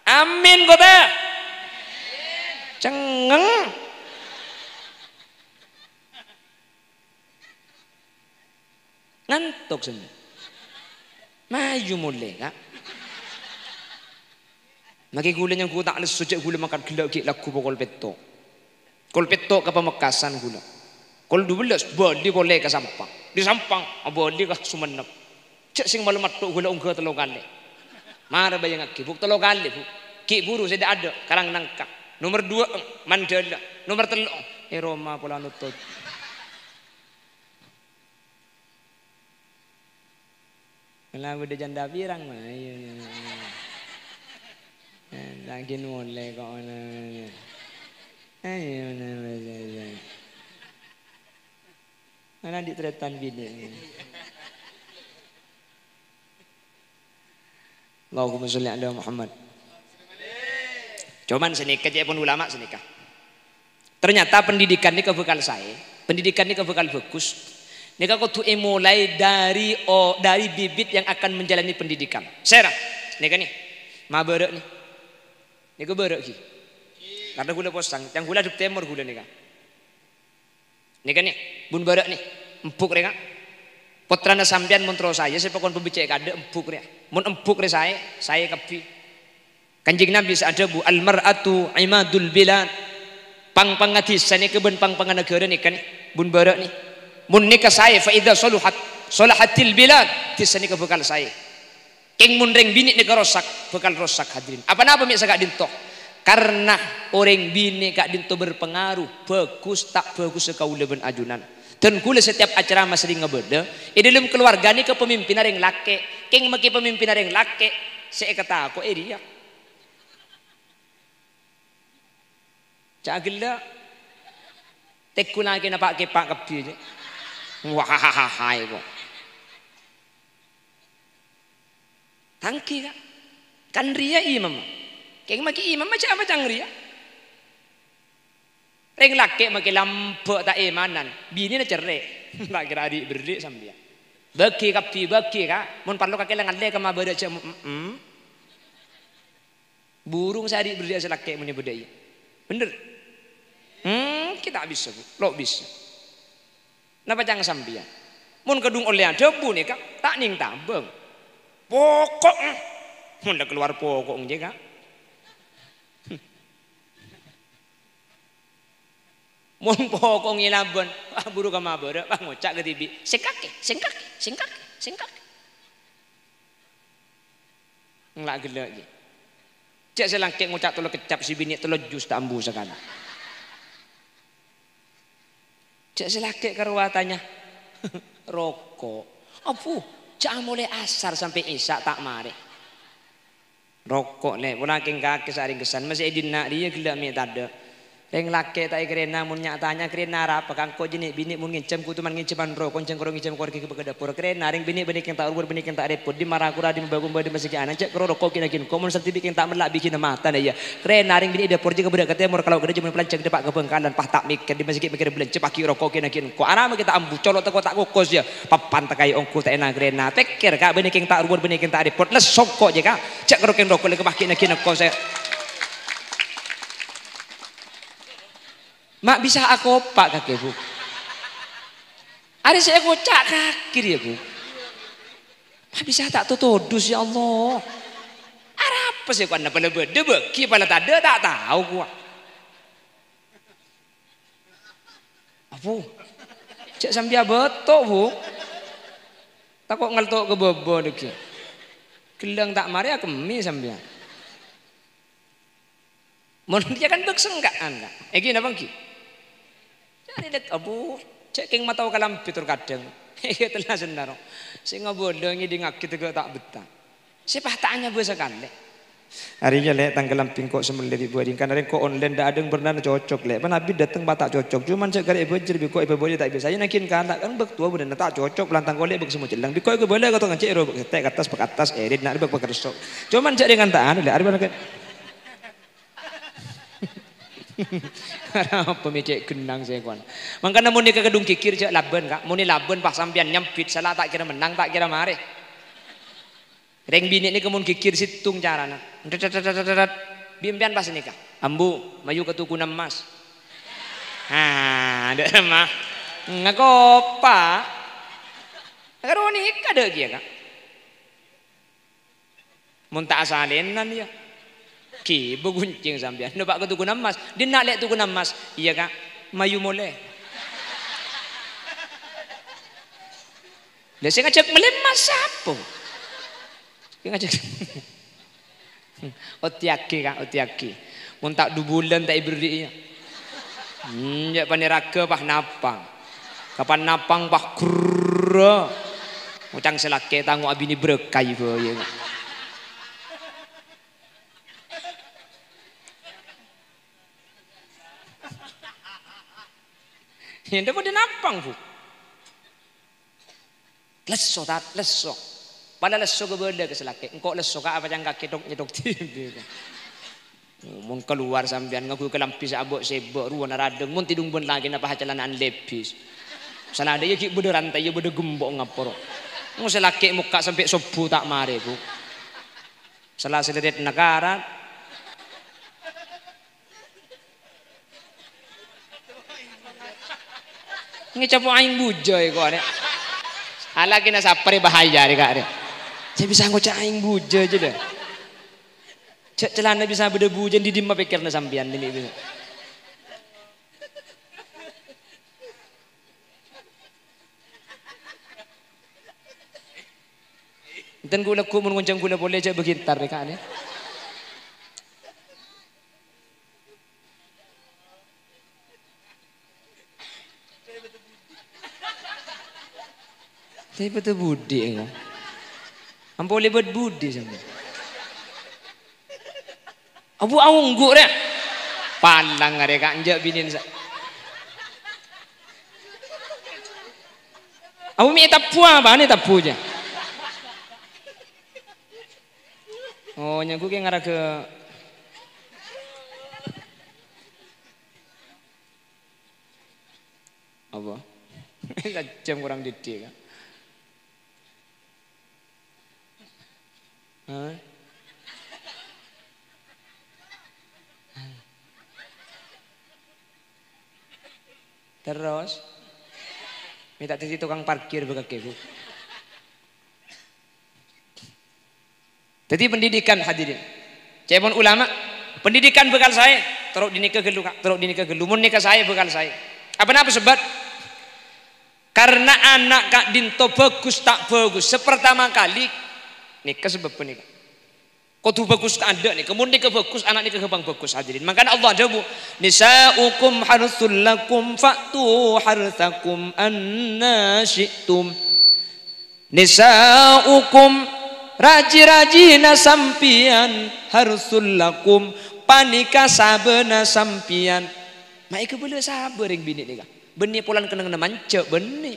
Amin, kobâ. Cengngeng. Ngantok sampèyan. Mayu molè, Ka'. Mangkè ghulâ nyangghu ta' lesso jhâ' ghulâ mangkat ghellâ' ghi' lagghu pokol pètto'. Pokol pètto' ka Pamekasan ghulâ. Pokol dubellâs bâli polè ka Sampang. Dâri Sampang abâli ka Songennep. Jhâ' sèng malem matto' ghulâ ongghâ tello kalè. Mara bâjângaghi, Bu', tello kalè, Bu'. Ghi' buru sè dâ'-adâ', Karangnangka. Nomer duwâ', Mandala. Nomer tello', è roma polana todus. Mèla bâdâ janda pirang, ma? Ayo, ayo, ayo. Eh, lagi molè kok, ayo. Ayo, ayo, ayo, ayo. Mana di' tarètan binè'? Allahumma sholli ala Muhammad. Cuman sanèka ca'èpon ulama sanèka. Ternyata pendidikan nèka bhâkal saè, pendidikan nèka bhâkal bhâghus. Nèka kodhu èmolaè dâri o-, dâri bibit yang akan menjalani pendidikan. Sèra, nèka nè, mabârâ' nè. Nèka bârâ' ghi. Karna ghulâ posang, ca'na ghulâ adhep tèmor ghulâ nèka. Nèka nè, bun bârâ' nè, embu' rè, Ka'. Pottrana sampèyan mon terro saè, sè pakon pabhecce' kaadâ' embu' rè. Mon embu' rè saè, saè kabbhi. Kanjeng Nabi sè adhâbu, "Al-mar'atu imadul bilad." Pang-pangnga dhisa nèka bân pang-pangnga naghârâ nèka nè, bun bârâ' nè. Mon nèka saè, "Fa idza saluhat, salahatil bilad." Dhisa nèka bhâkal saè. Kèng mon rèng binè' nèka rosak, bhâkal rosak, hadirin. Apa-napa mè' saka'dinto? Karna orèng binè' ka'dinto berpengaruh, bhâghus ta' bhâghussa kaulâ bân ajunan. Dân ghulâ setiap acara ma' serrèng ngabâlâ, è dâlem kaluwarga nèka pamimpinna rèng lakè'. Kèng makè pamimpinna rèng lakè', sè èkatako'è rèya. Ca' ghellâ'. Teggu lakèna pa'-kepa' kabbhi, jâ. Wah, hai, kok. Tangghâ, Ka'. Kan rèya imamma. Kèng makè imamma ca'-, apa ca'na rèya. Rèng lakè' makè lambâ' ta' èmanan, binèna cerrè'. Ta' kèra ri'-berri' sampèyan. Bâghi kabbhi, bâghi, Ka'. Mon parlo kakè la ngallè ka mabârâ' jhâ', mm, mm. Burung sè ri'-berri'â sè lakè' mon è bâdâ iyâ. Bhender? Hmm, ghi' ta' bisa, Bu. Lo' bisa. Napa ca'na sampèyan? Mon kadhung ollè adhâbu nèka, ta' nèng tabâng. Poko'. Mon la kalowar poko' jâ, Ka'. Mon poko' ngèlabân, wah, buru ka mabârâ', wah, ngoca' kadhibi', "Sèngkakè, sèngkakè, sèngkakè, sèngkakè." Ngla' ghellâ' ghi. Jâ' sè lakè' ngoca' tello keccap, sè binè' tello jus ta' ambu sakalè. Jâ' sè lakè' karowa atanya, "Roko'? Abu, jâ' amolè asar sampè' isya' ta' marè." Roko', Lè', pola kèng kakè saringkesan, masè è dinna' rèya ghellâ' mè' tadâ'. Rèng lakè' ta' èkarèna mon nya'-tanya, karèna arapa? Kangko jâ' nè'-binè' mon ngènjhâm, kodu man ngènjhâm roko', jhâ' karo ngènjhâm kaluwarga ghâbây ka dâpor. Karèna rèng binè' bânnè kèng ta' rowar, bânnè kèng ta' rèpot, dimma ra-kora, dimma bâ-kombâ, dimma sè ghi' ana, jâ' karo roko' kèng-naghin ko', mon santè bi' kèng ta' mella' bi' ghina matana, iyâ. Karèna rèng binè' è dâpor jâ' ka bârâ' ka tèmor, kalo' ka dâ' jâ' mon palanjhâng dâpa' ka Bhângkalan, pas ta' mèkkèr, dimma sè ghi' mèkkèr bâlânjhâ, paghi' roko' kèng-naghin ko'. Ara ma' ghi' ta' ambu, colo' tako' ta' kokos, iyâ. Papan ta' kaè ongghu ta' èna karèna. Pèkkèr, Ka', bânnè kèng ta' rowar, bânnè kèng ta' rèpot. Lè' songko' jâ, Ka'. Jâ' karo kèng roko' lè' ka paghi' naghi' engko' sè. Ma' bisa akopa' kakè, Bu. Arè sè èkoca' kakè rèya, Bu. Ma' bisa ta' totodus, ya Allah. Arapa sè kowa napa la bâdâ bâgi apa la tadâ' ta' tao kowa. Abu, jâ' sampèyan bâto, Bu. Tako' ngelto' ka bâbâ dhâggi'. Ghellâng ta' marè akemmè sampèyan. Mon iyâ kan bâk sengka'an, Ka'. Èngghi napa èngghi? Jârèya, Abu, jâ' kèng matao kalambhi tor kadhâng. Iyâ, tellasanna, ro. Sè ngabâlâ ngèdingngaghi tèghâ' ta' bettah. Sè pas ta' anyabâ sakalè. Arèya, Lè', tang kalambhi engko' sè mellè bi' buwâ' rèng, kan arèya engko' online, dâ' adâ'na bârnana cocok, Lè'. Pan abit dâteng pas ta' cocok. Cuman jâ' karè èbâjâr bi' ko' èbâbâli ta' bisa. Yâ naghin kala', kan bâk towa bâdâna ta' cocok, lantang kolè' bâk sè mocelleng. Bi' ko' èkabâlâ ka tokang cè' ro bâk sètè' kattas, pakatas, èrèt, na' bâk pakerso. Cuman jâ' rèng kan ta' anu, Lè'. Arèya kan Arapa mè' cè' gennang sè kon. Mangkana mon nèka kadhung ghighir jâ' labân, Ka'. Mon labân pas sampèyan nyambit, sala ta' kèra mennang, ta' kèra marè. Rèng binè' nèka mon ghighir sèttong carana. Bi' sampèyan pas nèka, "Ambu, mayu ka tokona emmas." Ha, dâ' emma. Ngakopa'. Karo nèka dâ' kèya, Ka'. Mon ta' asalènan, yâ. Ghibâ ghunjhing sampèyan. Napa' ka tokona emmas? Dinna' lè' tokona emmas. Iyâ, Ka'. Mayu molè. Lha sè ngajhâk mellè emmas sapa? Sè ngajhâk. Oḍiyâghi, Ka', oḍiyâghi. Mon ta' du bulân ta' èberri'i, yâ. Hmm, yâ panèraghâ pas napang. Kapan napang pas grrrâ. Ngocang sè lakè' tango abinè berkahi bhâi, yâ, Ka'. Yâ, ḍâ' paḍâ napang, Bu. Lesso, Tat, lesso. Pala lesso kabâlâ ka sè lakè'. Engko' lesso ka apa cangkaghi tok-nyettok dhibi'. Mon kalowar sampèyan ngangghuy kalambhi sè abâ'-sèbâ', rowana raḍâng, mon tèḍung bân lakèna pas acalana'an lebis. Salaḍâ' yâ ghi' bâḍâ rantè, yâ bâḍâ gembok ngapor. Mon sè lakè' mokka' sampè' sobbhu ta' marè, Bu. Sala sè lèlèt nakarat. Ngècapo aèng bujâ èko arè. Alakèna saprè bahaya arè, Ka', arè. Sè bisa ngoca' aèng bujâ jâ, lho. Jâ' calana bisa bâḍâ bujâ, ḍi ḍimma pèkkèrra sampèyan nènè' bisa. Enten ghu-, lagghu' mon ngonjhâng ghulâ polè, jâ' bâghi entar, rè, Ka', nè. Tapè bâḍâ budi, engko'. Ampo lèbât budi sampèyan. Abu aongghu rè. Palang arè, Ka', enjâ' binèn sa-, Abu mè' tabbhu apa nè tabbhu jâ? Oh, nyangghu kè ngaraghâ. Apa? Sajjhâm korang didik, Ka'. Hah? Terros? Mè' ta' dhâddhi tokang parkir bâkakè, Bu. Dhâddhi pendidikan, hadirin. Ca'èpon ulama, pendidikan bhâkal saè, terro' ḍinèka ghâllu, Ka', terro' ḍinèka ghâllu. Mon nèka saè bhâkal saè. Apa napa sebâb? Karena ana' ka'ḍinto bhâghus ta' bhâghus, sè pertama kali, nèka sebâbbhâ nèka. Kodhu bhâghus kaanḍâ' nèka. Mon nèka bhâghus, ana' nèka ghâmpang bhâghus, hadirin. Mangkana Allah adhâbu, "Nisa'ukum hartsul lakum fa'tu hartsakum anna syi'tum." Nisa'ukum, rajhi-rajhina sampèyan, hartsul lakum, panèka sabâna sampèyan. Ma' èkabâlâ sabâ rèng binè' nèka. Bânnè polana kennengnganna manjâ', bânnè.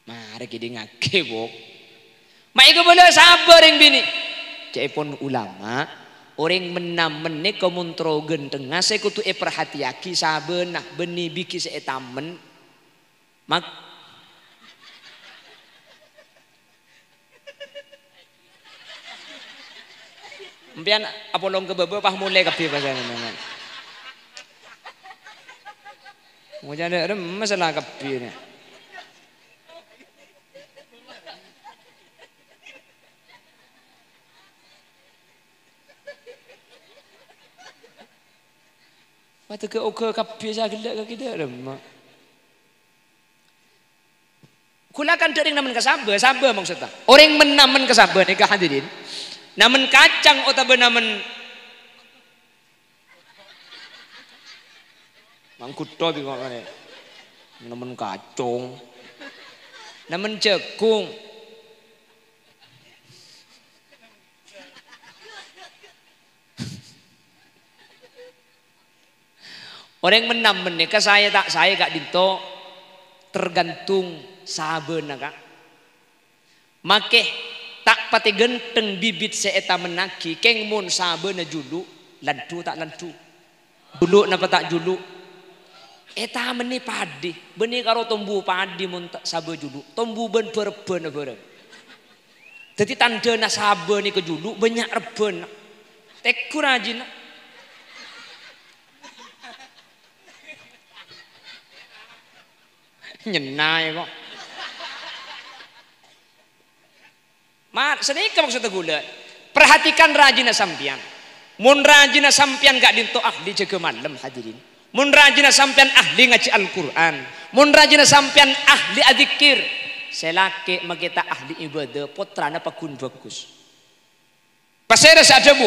Marè kèḍingngaghi, Bu. Ma' èkabâlâ sabâ rèng binè'. Ca'èpon ulama, orèng men-namen nèka mon terro ghântengnga sè kodhu èparhatèyaghi sabâna, bânnè bighi sè ètamen. Mak-, Empèyan apolong ka bâbâ, pas molè kabbhi pas samangkèn. Ngoca'na remma sala kabbhi, nè. Padâ ghâ-oghâ kabbhi sè aghellâ' ka kita remma. Ghulâ kan ḍâ' rèng namen ka sabâ, sabâ maksodda. Orèng men-namen ka sabâ nèka hadirin. Namen kacang otabâ namen mangghutto bi' kok arè. Namen kacong. Namen jhâghung. Orèng men-namen nèka saè ta' saè ka'ḍinto tergantung sabâna, Ka'. Makè ta' patè ghântheng bibit sè ètamennaghi, kèng mon sabâna julu', lanḍhu ta' lanḍhu? Julu' napa ta' julu'? Ètamennè paḍi, bânnè karo tombu paḍi mon ta-, sabâ julu', tombu bân bârebbhâna bhârâng. Dhâddhi tanḍhâna sabâ nèka julu', bânnya' rebbhâna. Tegghur ajina. Nyennaè kok. Ma-, sanèka maksodda ghulâ. Perhatikan rajina sampèyan. Mon rajina sampèyan ka'dinto ahli jâgâ malem, hadirin. Mon rajina sampèyan ahli ngajhi Al-Qur'an. Mon rajina sampèyan ahli adzikir. Sè lakè' makè ta' ahli ibadah, pottrana paggun bhâghus. Pasèra sè adhâbu?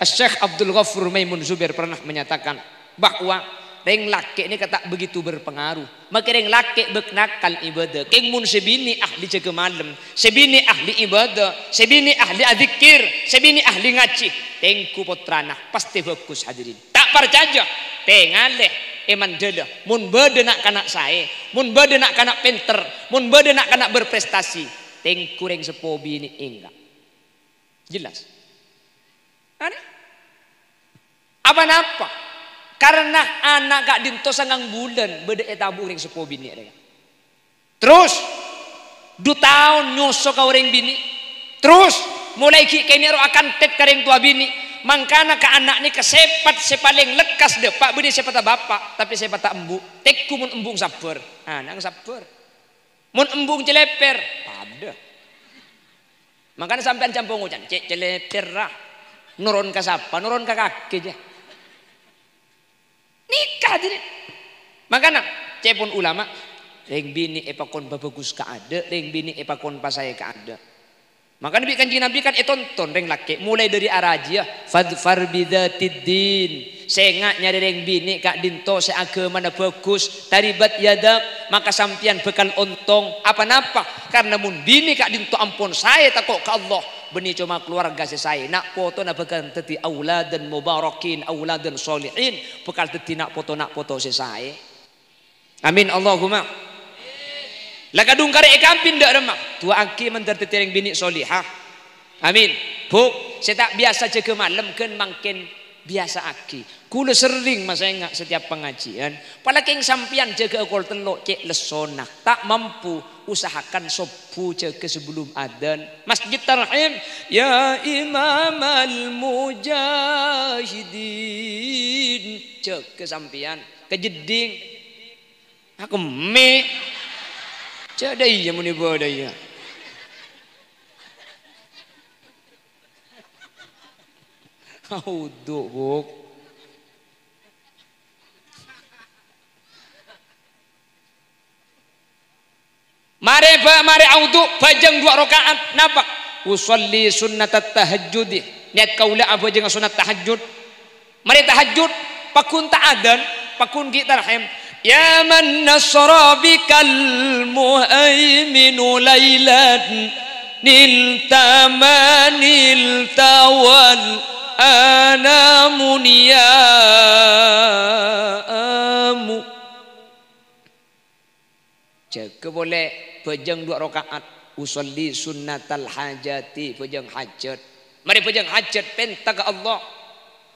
Asy-Syaikh Abdul Ghafur Maimun Zubair pernah menyatakan bahwa rèng lakè' nèka ta' begitu berpengaruh. Makè rèng lakè' bâk nakal ibadah. Kèng mon sè binè' ahli jâgâ malem, sè binè' ahli ibadah, sè binè' ahli adzikir, sè binè' ahli ngajhi, tengghu pottrana pastè bhâghus, hadirin. Ta' parcajâ? Tengalè, è Mandala. Mon bâdâ na'-kana' saè, mon bâdâ na'-kana' pènter, mon bâdâ na'-kana' berprestasi, tengghu rèng seppo binè' enga'. Jelas? Anè? Apa napa? Karena ana' ka'dinto sangang bulân bâdâ è tabu' orèng seppo binè' rèya. Terros, du taon nyoso ka orèng binè'. Terros, molaè ghi' kènè' ro akantèt ka rèng towa binè'. Mangkana ka ana' nèka sèpat sè palèng lekkas dâpa' bânnè sèpatta bapa', tapè sèpatta embu'. Tengghu mon embu' sabbhâr, ana' sabbhâr. Mon embu' cèlèpèr, padâ. Mangkana sampèyan jhâ' ngoca', "Cè' cèlèpèr, ra." Noron ka sapa? Noron ka kakè, jâ. Nèka, hadirin. Mangkana, ca'èpon ulama, rèng binè' èpakon pabhâghus kaadâ', rèng binè' èpakon pasaè kaadâ'. Mangkana bi' Kanjeng Nabi kan ètonton rèng lakè', molaè dâri arajiyâ, "Fadfar bidzatid din." Sènga' nyarè rèng binè' ka'dinto sè aghâmana bhâghus, taribat yadak, maka sampèyan bhâkal ontong. Apa napa? Karna mon binè' ka'dinto ampon saè tako' ka Allah, bânnè coma kalowarga sè saè, na' potona bhâkal dhâddhi auladan mubarakin, auladan sholihin, bhâkal dhâddhi na' poto-na' poto sè saè. Amin, Allahumma. La kadhung karè èkampèn dâ' remma, du'aaghi mandhâr dhâddhi rèng binè' soliha. Amin. Bu', sè ta' biyasa jâgâ malem ghân mangkèn biyasa'aghi. Kaulâ serrèng masènga' setiap pangajiân, palakèng sampèyan jâgâ'â kol tello' cè' lessona. Ta' mampu, usahakan sobbhu jâgâ sabellum adzan. Masjid Tarhim, ya imamal mujahidin. Jâgâ sampèyan. Ka jeddhing. Aku mè'. Jâ' dâ' iyâ mon è bâdâ iyâ. Wudu, Bu'. Marè bâ-, marè awudu, bhâjâng duwâ' raka'at. Napa? Usolli sunnatat tahajjudi. Niyat kaulâ abhâjânga sonnat tahajjud. Marè tahajjud, paggun ta' adzan, paggun ghi' tarhim. Ya man nasara bikal muhaiminu lailan, nilta ma nilta wal anamu niyamu. Jâgâ polè, bhâjâng duwâ' raka'at. Usolli sunnatal hajati, bhâjâng hajat. Marè bhâjâng hajat, pènta ka Allah.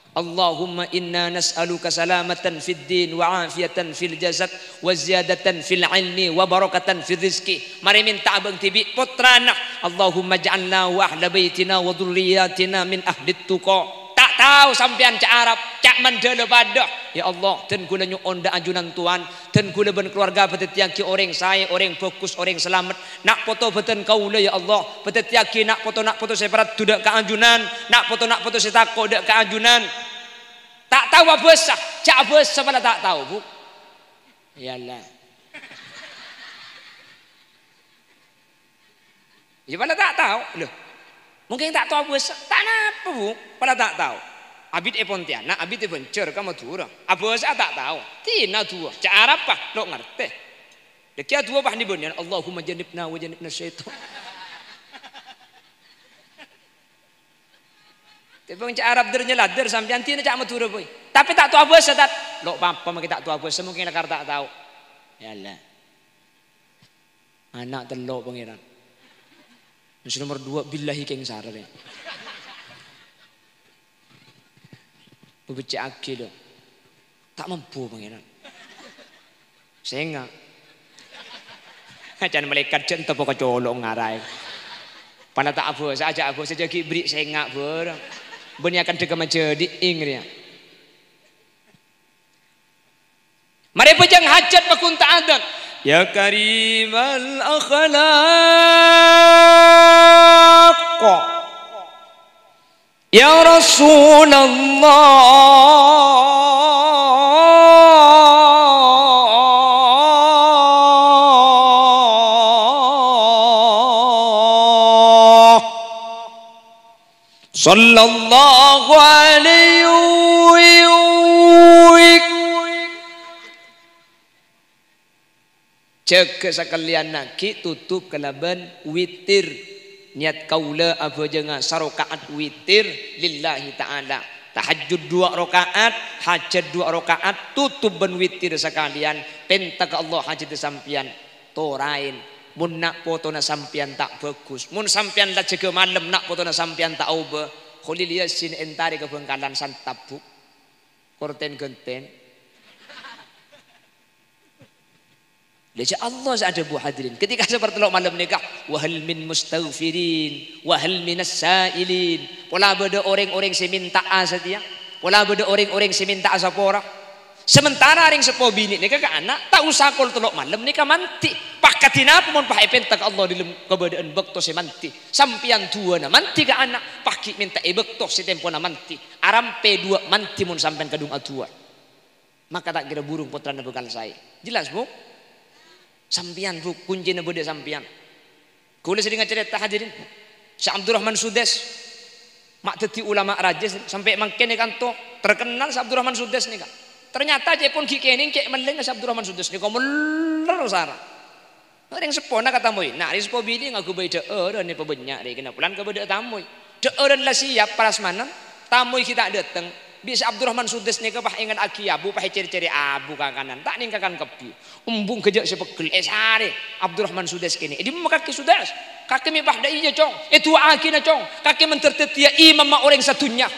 Allahumma inna nas'aluka salamatan fid din wa afiyatan fil jasad wa ziyadatan fil ilmi wa barakatan fir rizqi. Marè mènta'a bhâng dhibi' pottrana. Allahumma ja'alna wa ahla baitina wa dzurriyyatina min ahlit tuqa. Ta' tao sampèyan ca' Arab, ca' Mandala padâ. Ya Allah, dân kaulâ nyo'on dâ' ajunan towan. Dân kaulâ bân kalowarga bâdâddhiyâghi orèng saè, orèng bhâghus, orèng salamet. Na' poto bâdân kaulâ, ya Allah, bâdâddhiyâghi na' poto-na' poto sè paraddhu dâ' ka ajunan, na' poto-na' poto sè tako' dâ' ka ajunan. Ta' tao abhâsa, jhâ' abhâsa pola ta' tao, Bu'. Ya Allah. Iyâ, pola ta' tao. Lho, mungkin ta' tao abhâsa. Ta' napa, Bu'. Pola ta' tao. Abit è Pontianak, abit è Banjar, ka Madhurâ. Abhâsa ta' tao. Dina duwâ'. Ca' Arab, pa? Lo' ngartè. Dhâggi' adu'a, pa, nè bânnèyan, "Allahumma jannibna wa jannibna syaitan." Tèbâng ca' Arab dâr nyaladdâr sampèyan, dina ca' Madhurâ, boy. Tapè ta' tao abhâsa, Tat. Lo' papa, mangkè ta' tao abhâsa, mungkin lakar ta' tao. Ya Allah. Ana' tello', Pangèran. Sè nomer duwâ', billahi kèng sarè, rè. Pabecce'aghi, lo. Ta' mampu, Pangèran. Sènga'. Can malaèkat jhâ' ento poko colo' ngaraè. Pola ta' abhâsa, ajhâ' abhâsa, jhâ' ghi' bherri' sènga' bhârâng. Bânnè akantha ka majâdi'ing rèya. Marè bhâjâng hajat paggun ta' adzan. Ya karimal يا رسول الله صلى الله عليه وسلم. Jâgâ sakalèyan, ghi' totop kalabân witir. Niyat kaulâ abhâjângnga saroka'at witir lillahi ta'ala. Tahajjud duwâ' roka'at, hajat duwâ' roka'at, totop bân witir sakalèyan. Pènta ka Allah hajhâddhâ sampèyan. Toraèn. Mon na' potona sampèyan ta' bhâghus, mon sampèyan la jâgâ malem na' potona sampèyan ta' obâ, Kholil Yasin èntarè ka Bhângkalan santab, Bu. Kortèn-ghântèn. Lha, jâ' Allah sè adhâbu, hadirin. Ketika sapertello' malem nèka, "Wa hal min mustaghfirin, wa hal minas sa'ilin." Pola bâdâ orèng-orèng sè mènta'a satèya. Pola bâdâ orèng-orèng sè mènta'a sapora. Sementara rèng seppo binè' nèka ka ana', ta' osa kol tello' malem nèka mandhi. Pas kadhi napa mon pas èpènta ka Allah dâlem kabâdâ'ân bâkto sè mandhi? Sampèyan duwâna mandhi ka ana', pas ghi' mènta è bâkto sè tempona mandhi. Arampè duwâ' mandhi mon sampèyan kadhung aduwâ'. Maka ta' kèra burung pottrana bhâkal saè. Jelas, Bu? Sampèyan, Bu, koncèna bâdâ è sampèyan. Kaulâ serrèng acarèta, hadirin. Syekh Abdurrahman Sudes. Ma' dhâddhi ulama rajâ sampè' mangkèn è kanto. Terkenal Syekh Abdurrahman Sudes nèka. Ternyata cè'èpon ghi' kènèng cè' mellèngnga Syekh Abdurrahman Sudes nèka moller sara. Orèng seppona katamoy. Na' rè seppo binè' ngaghâbây dhâ'ârân èpabânnya' rè, kèna polana kabâdâ'â tamoy. Dhâ'ârân la siap prasmanan, tamoy ghi' ta' dâteng. Bi' Syekh Abdurrahman Sudes nèka pas èngennaghi abu, pas ècèr-cèrè abu kakanan. Ta' nèng kakan kabbhi. Embung ghâjâ' sè peggel, èsarè. Abdurrahman Sudes kènè'. "È dimma kakè Sudes?" "Kakè mè' pas dâ' iyâ, Cong. Èdu'aaghinah, Cong. Kakè mandhâr dhâddhiyâ imamma orèng sadhunnya."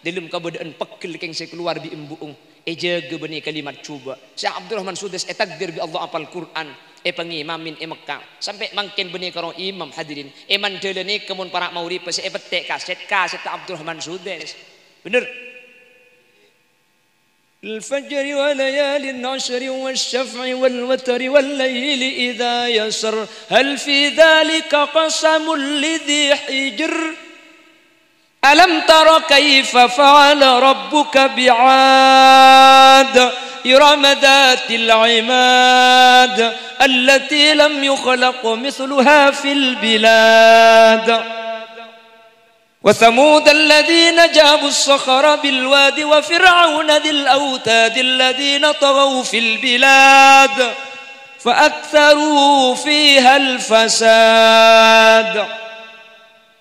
Dâlem kabâdâ'ân peggel kèng sè kalowar bi' embu'eng. Èjâgâ bânnè kalimat jhubâ'. Syekh Abdurrahman Sudes ètakdir bi' Allah apal Qur'an, èpangimamè è Mekkah. Sampè' mangkèn bânnè karo imam, hadirin. È Mandâlâ nèka mon para' mauribbhâ sè èpettè' kasèt, kasèt Abdurrahman Sudes. Bhender. الفجر وليال عشر والشفع والوتر والليل إذا يسر هل في ذلك قسم لذي حجر ألم تر كيف فعل ربك بعاد إرم ذات العماد التي لم يخلق مثلها في البلاد وثمود الذين جابوا الصخر بالواد وفرعون ذي الأوتاد الذين طغوا في البلاد فأكثروا فيها الفساد.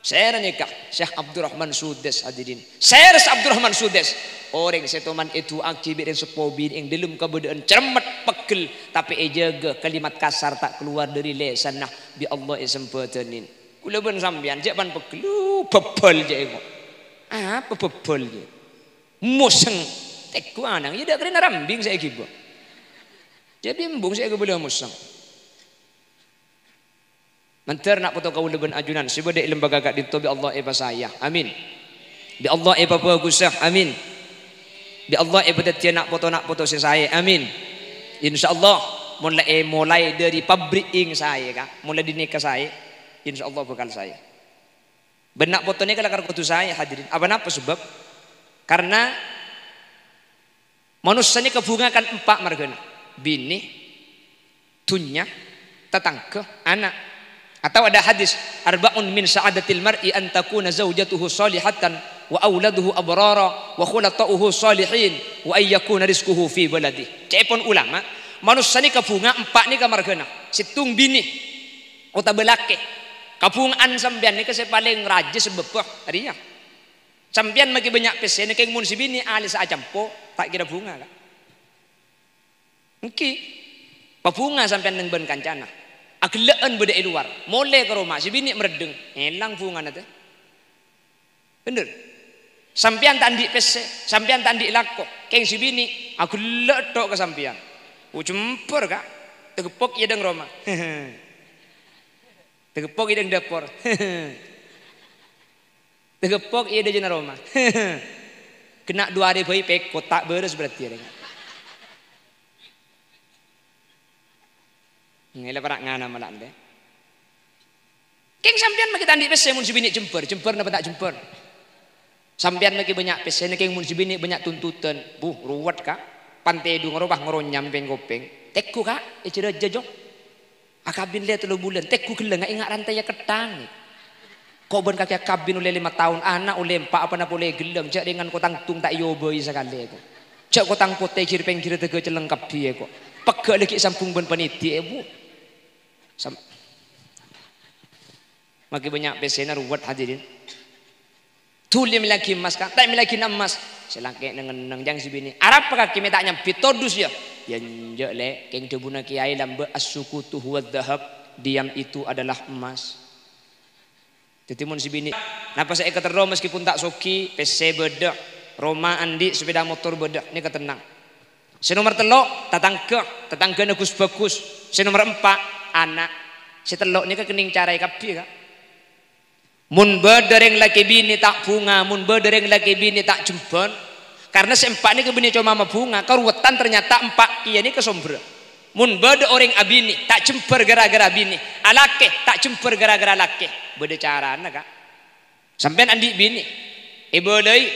Sèra nèka, Syekh Abdurrahman Sudes, hadirin. Sèra Syekh Abdurrahman Sudes. Orèng sè toman èdu'aaghi bi' rèng seppo binè' è dâlem kabâdâ'ân cermet, peggel, tapè èjâgâ kalimat kasar ta' kalowar dâri lèsanna, bi' Allah èsambhâdhânin. Kaulâ bân sampèyan jhâ' pan peggel, lu, bhâbhâl jhâ' engko'. Apa bhâbhâl jhâ'? Mosèng. Tèngghu anang, iyâ dâ' karèna rambing sè èghibâ. Jhâ' bi' embung sè èghâbâlâ mosèng. Mandhâr na' poto kaulâ bân ajunan sè bâdâ è lembaga ka'dinto bi' Allah èpasaèya. Amin. Bi' Allah èpabhâghusâ. Amin. Bi' Allah èpadhâddhiyâ na' poto-na' poto sè saè. Amin. Insyaallah, mon la èmolaè dâri pabrik èng saè, Ka'. Mon la dinèka saè, insyaallah bhâkal saè. Bân na' poto nèka lakar kodhu saè, hadirin. Apa napa sabâb? Karna manossa nèka bhunga kan empa' marghâna. Binè, dhunnya, tatangghâ, ana'. Atau ada hadis, "Arba'un min sa'adatil mar'i an takuna zaujatuhu shalihatan, wa auladuhu abrara, wa khulata'uhu shalihin, wa an yakuna rizquhu fi baladi." Ca'èpon ulama, manossa nèka bhunga empa' nèka marghâna. Sèttong binè, otabâ lakè. Kabhunga'an sampèyan nèka sè palèng rajâ sabâbbhâ, rèya. Sampèyan makè bânnya' pèssèna, kèng mon sè binè' alèssa acampo, ta' kèra bhunga, Ka'. Èngghi, pabhunga sampèyan neng bân kancana. Aghellâ'ân bâdâ è lowar, molè ka roma, sè binè' maraddheng, èlang bhungana tè. Bhender. Sampèyan ta' andi' pèssè, sampèyan ta' andi' lako, kèng sè binè' aghellâ' tho' ka sampèyan. Oh, jembhâr, Ka'. Tageppok iyâ dâ' roma. Tageppok iyâ dâ' dâpor. Tageppok iyâ dâ' jhâna roma. Kènè' duwâ arè bhâi pèkot, ta' bârâs berarti arèya. Ngèlè para' ngana mala' ente. Kèng sampèyan makè ta' andi' pèssè mon sè binè' jembhâr, jembhâr napa ta' jembhâr? Sampèyan maghi bânnya' pèssèna, kèng mon sè binè' bânnya' tuntutan. Buh, ruwet, Ka'. Pan tèdhung ro, pas ngaronyam pèng-kopèng. Teggu, Ka', èjâ-rajâ, Jong. Akabin lè tello bulân, teggu ghellâng, enga' rantèya ketthang. Ko' bân kakè akabin ollè lèma taon, ana' ollè empa', apa napa ollè ghellâng, jhâ' rèngan ko' tang tong ta' èobâi sakalè, ko'. Jhâ' ko' tang potè ghir-pèngghir tèghâ cellèng kabbhi, ko'. Pegghâ' laghi' sambung bân panèdhi', Bu. Sam-, maghi bânnya' pèssèna ruwet, hadirin. Dhuli mellèaghi emmas, Ka'? Ta' mellèaghina emmas. Sè lakè' neng-enneng, jhâng sè binè'. Arapa kakè mè' ta' nyambit, todus, yâ? Yâ enjâ', Lè'. Kèng dhâbuna kèyaè lambâ', "As-sukutu huwa dzahab." Diam itu adalah emas. Dhâddhi, mon sè binè', napa sè èkaterro meskipun ta' soghi, pèssè bâdâ, roma andi', sepeda motor bâdâ, nèka tennang. Sè nomer tello', tatangghâ, tatangghâna ghus-bhâghus. Sè nomer empa', ana'. Sè tello' nèka kennèng caraè kabbhi, Ka'. Mon bâdâ rèng lakè binè ta' bhunga, mon bâdâ rèng lakè binè ta' jembhâr, karna sè empa' nèka bânnè coma mabhunga, karoweddhân ternyata empa' kèya nèka sombherra. Mon bâdâ orèng abinè ta' jembhâr ghârâ-ghârâ binè, alakè ta' jembhâr ghârâ-ghârâ lakè, bâdâ carana, Ka'. Sampèyan andi' binè, èbâlâi,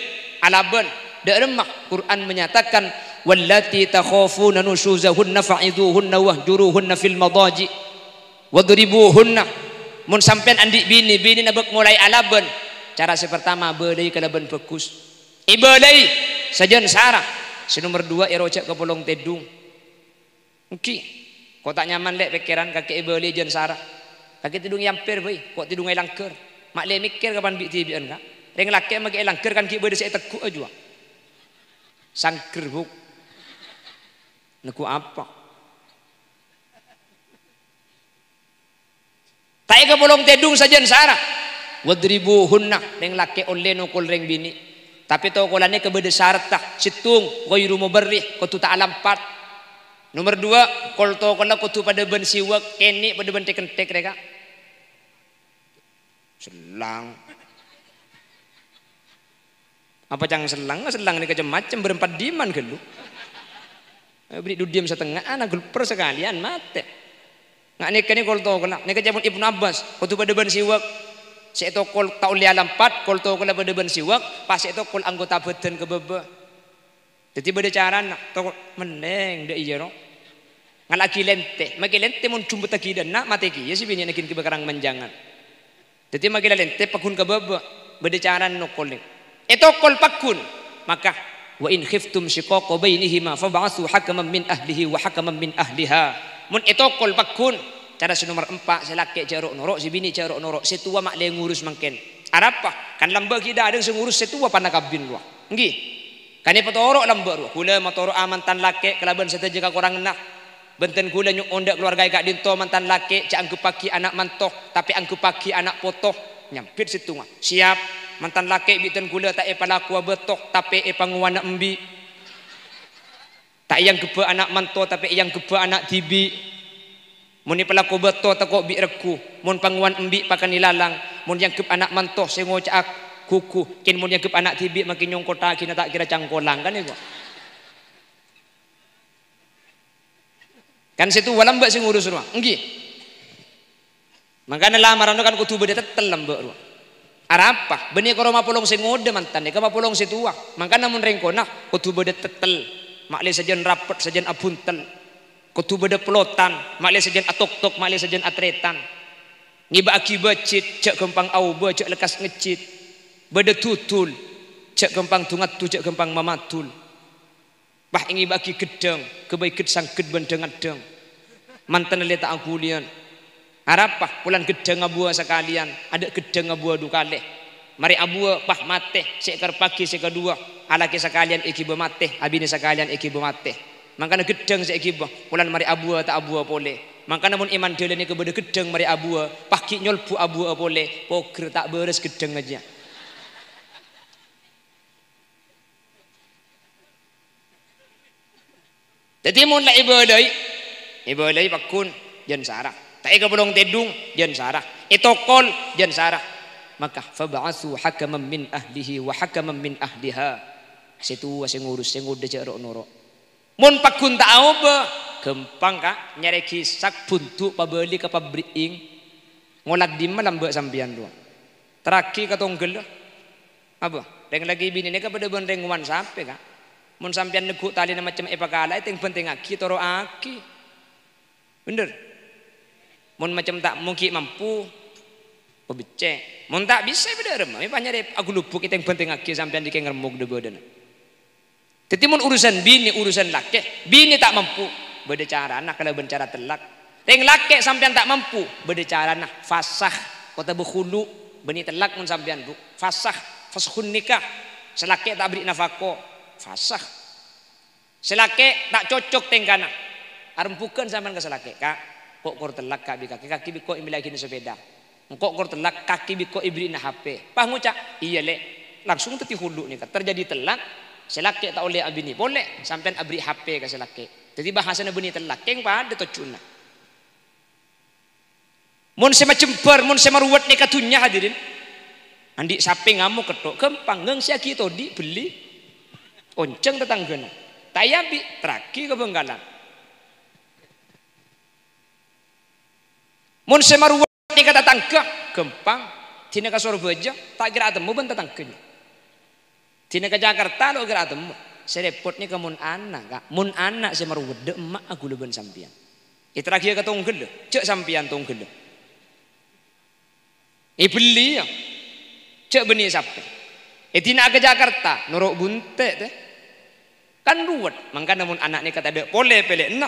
alabân, dâ' remma Quran menyatakan, "Wallati takhafuna nusyuzahunna fa'izuhunna wahjuruhunna fil madaji'." Wadribuhunna. Mon sampèyan andi' binè, binèna bâk molaè alabân. Cara sè partama, bâlâi kalabân bhâghus. Èbâlâi sajân sara. Sè nomer duwâ', èro jhâ' kapolong tèdhung. Ènggi. Ko' ta' nyaman, Lè', pèkkèran, kakè èbâlâi jân sara. Kakè tèdhung è amper bhâi, ko' tèdhung è langghâr. Ma' lè mèkkèr kapan bi'-dhibi'ân, Ka'. Rèng lakè' maghi è langghâr kan ghi' bâdâ sè ètegghu'â juwâ. Sangghâr, Bu'. Neggu' apa? Ta' èkapolong tèdhung sajân sara. Wadribuhunna, rèng lakè' ollè nokol rèng binè'. Tapè tokolla nèka bâdâ saradhdhâ, sèttong, ghairu mubarrih, kodhu ta' alampat. Nomer duwâ', kol-tokolla kodhu padâ bân siwak, kènè' padâ bân thèk-enthèk rè, Ka'. Sellang. Apa ca'na sellang? Sellang nèka cem-macem, bârâmpa diman ghâllu. Eh, bâri' dudiyam satengnga, ana gulper sakalèyan, matè. Nga' nèka nè kol-tokolla. Nèka ca'èpon Ibnu Abbas, kodhu padâ bân siwak. Sè ètokol ta' ollè alampat, kol-tokolla padâ bân siwak, pas sè ètokol anggota bhâdhân ka bâbâ. Dhâddhi bâdâ carana, tokol mennèng, dâ' iyâ, ro. Ngala'aghi lèntè. Maghi lèntè mon jumpettaghi dâ' enna', matè kèya sè binèna ghin ghibâ karang manjângan. Dhâddhi maghi la lèntè pagghun ka bâbâ, bâdâ carana nokolè. Ètokol pagghun, maka, "Wa in khiftum shiqaqa bainihima fab'atsu hakaman min ahlihi wa hakaman min ahliha." Mon ètokol pagghun, cara sè nomer empa', sè lakè' jhâ' ro'-noro', sè binè' jhâ' ro'-noro', sè towa ma' lè ngurus mangkèn. Arapa? Kan lambâ' ghi' dâ' adâ' sè ngurus sè towa panakabin rowa. Ènggi. Kan èpatoro' lambâ' rowa. Ghulâ matoro'a mantan lakè' kalabân sadhâjâ kakoranganna. Bhânten ghulâ nyo'on dâ' kalowarga è ka'dinto mantan lakè', jhâ' angghebbhâghi ana' manto, tapè angghebbhâghi ana' poto. Nyambit sèttonga. Siap, mantan lakè' bi' dhân ghulâ ta' èpalakowa bâto, tapè èpangowana embi'. Ta' èangghebbhâ ana' manto, tapè èangghebbhâ ana' dhibi'. Mon èpalako bâto, tako' bi' ragghu. Mon pangowan embi', pakana lalang. Mon èangghep ana' manto, sè ngoca'a ghugu. Kèng mon èangghep ana' dhibi', makè nyongkottaghi na ta' kèra cangkolang, kan, èko? Kan sè towa lambâ' sè ngurus rowa, ènggi. Mangkana lamaranna kan kodhu bâdâ tettel lambâ' rowa. Arapa? Bânnè karo mapolong sè ngodâ mantan, nèka mapolong sè towa. Mangkana mon rèng kona kodhu bâdâ tettel. Ma' lè sajân rapet, sajân abhuntel. Kodhu bâdâ pelotan, ma' lè sajân atoktok, ma' lè sajân atrètan. Ngèbâ'aghi bâjit, jhâ' ghâmpang aobâ, jhâ' lekkas ngejjit. Bâdâ dudul, jhâ' ghâmpang du-ngaddu, jhâ' ghâmpang mamadul. Pas èngèbâ'aghi ghedhâng, ghâbây ghed-sangghed bân dhâng-addhâng. Mantanna lè ta' aghuliyân. Arapa? Polana ghedhâng abuwâ sakalèyan, adâ' ghedhâng abuwâ du kalè. Marè abuwâ, pas matè, sè èkarebbhâghi sè kaduwâ, alakè sakalèyan èghibâ matè, abinè sakalèyan èghibâ matè. Mangkana ghedhâng sè èghibâ, polana marè abuwâ ta' abuwâ polè. Mangkana mon è mandhâlâ nèka bâdâ ghedhâng marè abuwâ, pas ghi' nyolbu abuwâ polè, pogher ta' bârâs ghedhângnga jiyâ. Dhâddhi, mon la èbâlâi, èbâlâi pagghun, jân sara. Ta' èkapolong tèdhung, jân sara. Ètokol, jân sara. Maka, "Fab'atsu hakaman min ahlihi wa hakaman min ahliha." Sè towa sè ngurus, sè ngodâ jhâ' ro'-noro'. Mon pagghun ta' aobâ, ghâmpang, Ka', nyarè ghisak bhundu' pabâli ka pabrik ing. Ngola' dimma lambâ' sampèyan rowa? Terraghi ka tongghâlla. Apa? Rèng lakè binè nèka padâ bân rèng ngowan sapè, Ka'? Mon sampèyan neggu' talèna macem èpakalaè, tèng-bhântèngngaghi, toro'aghi. Bhender? Mon macem ta' moghi' mampu, pabeccè'. Mon ta' bisa, bâdâ remma. Mè' panyarè aghulubuk, ètèng-bhântèngngaghi sampèyan dikèng remmuk dâ-bâdâna. Dhâddhi, mon urusan binè, urusan lakè, binè ta' mampu, bâdâ carana kalabân cara tellak. Rèng lakè sampèyan ta' mampu, bâdâ carana fasakh otabâ khulu', bânnè tellak mon sampèyan, Bu. Fasakh, faskhun nikah. Sè lakè ta' aberri' nafaqo, fasakh. Sè lakè ta' cocok tèngkana. Arembhughân sampèyan ka sè lakè, "Ka', ko' kor tellak, Ka', bi' kakè, kakè bi' ko' èmellèaghina sapèda." Engko' kor tellak, kakè bi' ko' èberri'na H P. Pas ngoca', "Iyâ, Lè'." Langsung dhâddhi khulu' nèka. Terjadi tellak, sè lakè ta' ollè abinè polè, sampèyan aberri' H P ka sè lakè. Dhâddhi, bhâsana bânnè tellak, kèng padâ tojjhuna. Mon sè majembhâr, mon sè maruwet nèka dhunnya, hadirin. Andi' sapè ngamok ketthok, ghâmpang, ngangsèyaghi todi', bellè. Onjhâng tatangghâna. Ta' èabi', terraghi ka Bhângkalan. Mon sè maruwet nèka tatangghâ, ghâmpang. Dinah ka Sorbhâjâ, ta' kèra atemmo bân tatangghâna. Dinah ka Jakarta, lo' kèra atemmo. Sè rèpot nèka mon ana', Ka'. Mon ana' sè maruwet, dâ' emma'a ghulâ bân sampèyan. Èterraghiyâ ka tongghâlla, jhâ' sampèyan tongghâlla. Èbelliyâ, jhâ' bânnè sapè. Èdina'a ka Jakarta, noro' bunte', tè. Kan ruwet, mangkana mon ana' nèka tadâ' polè pèlèyanna,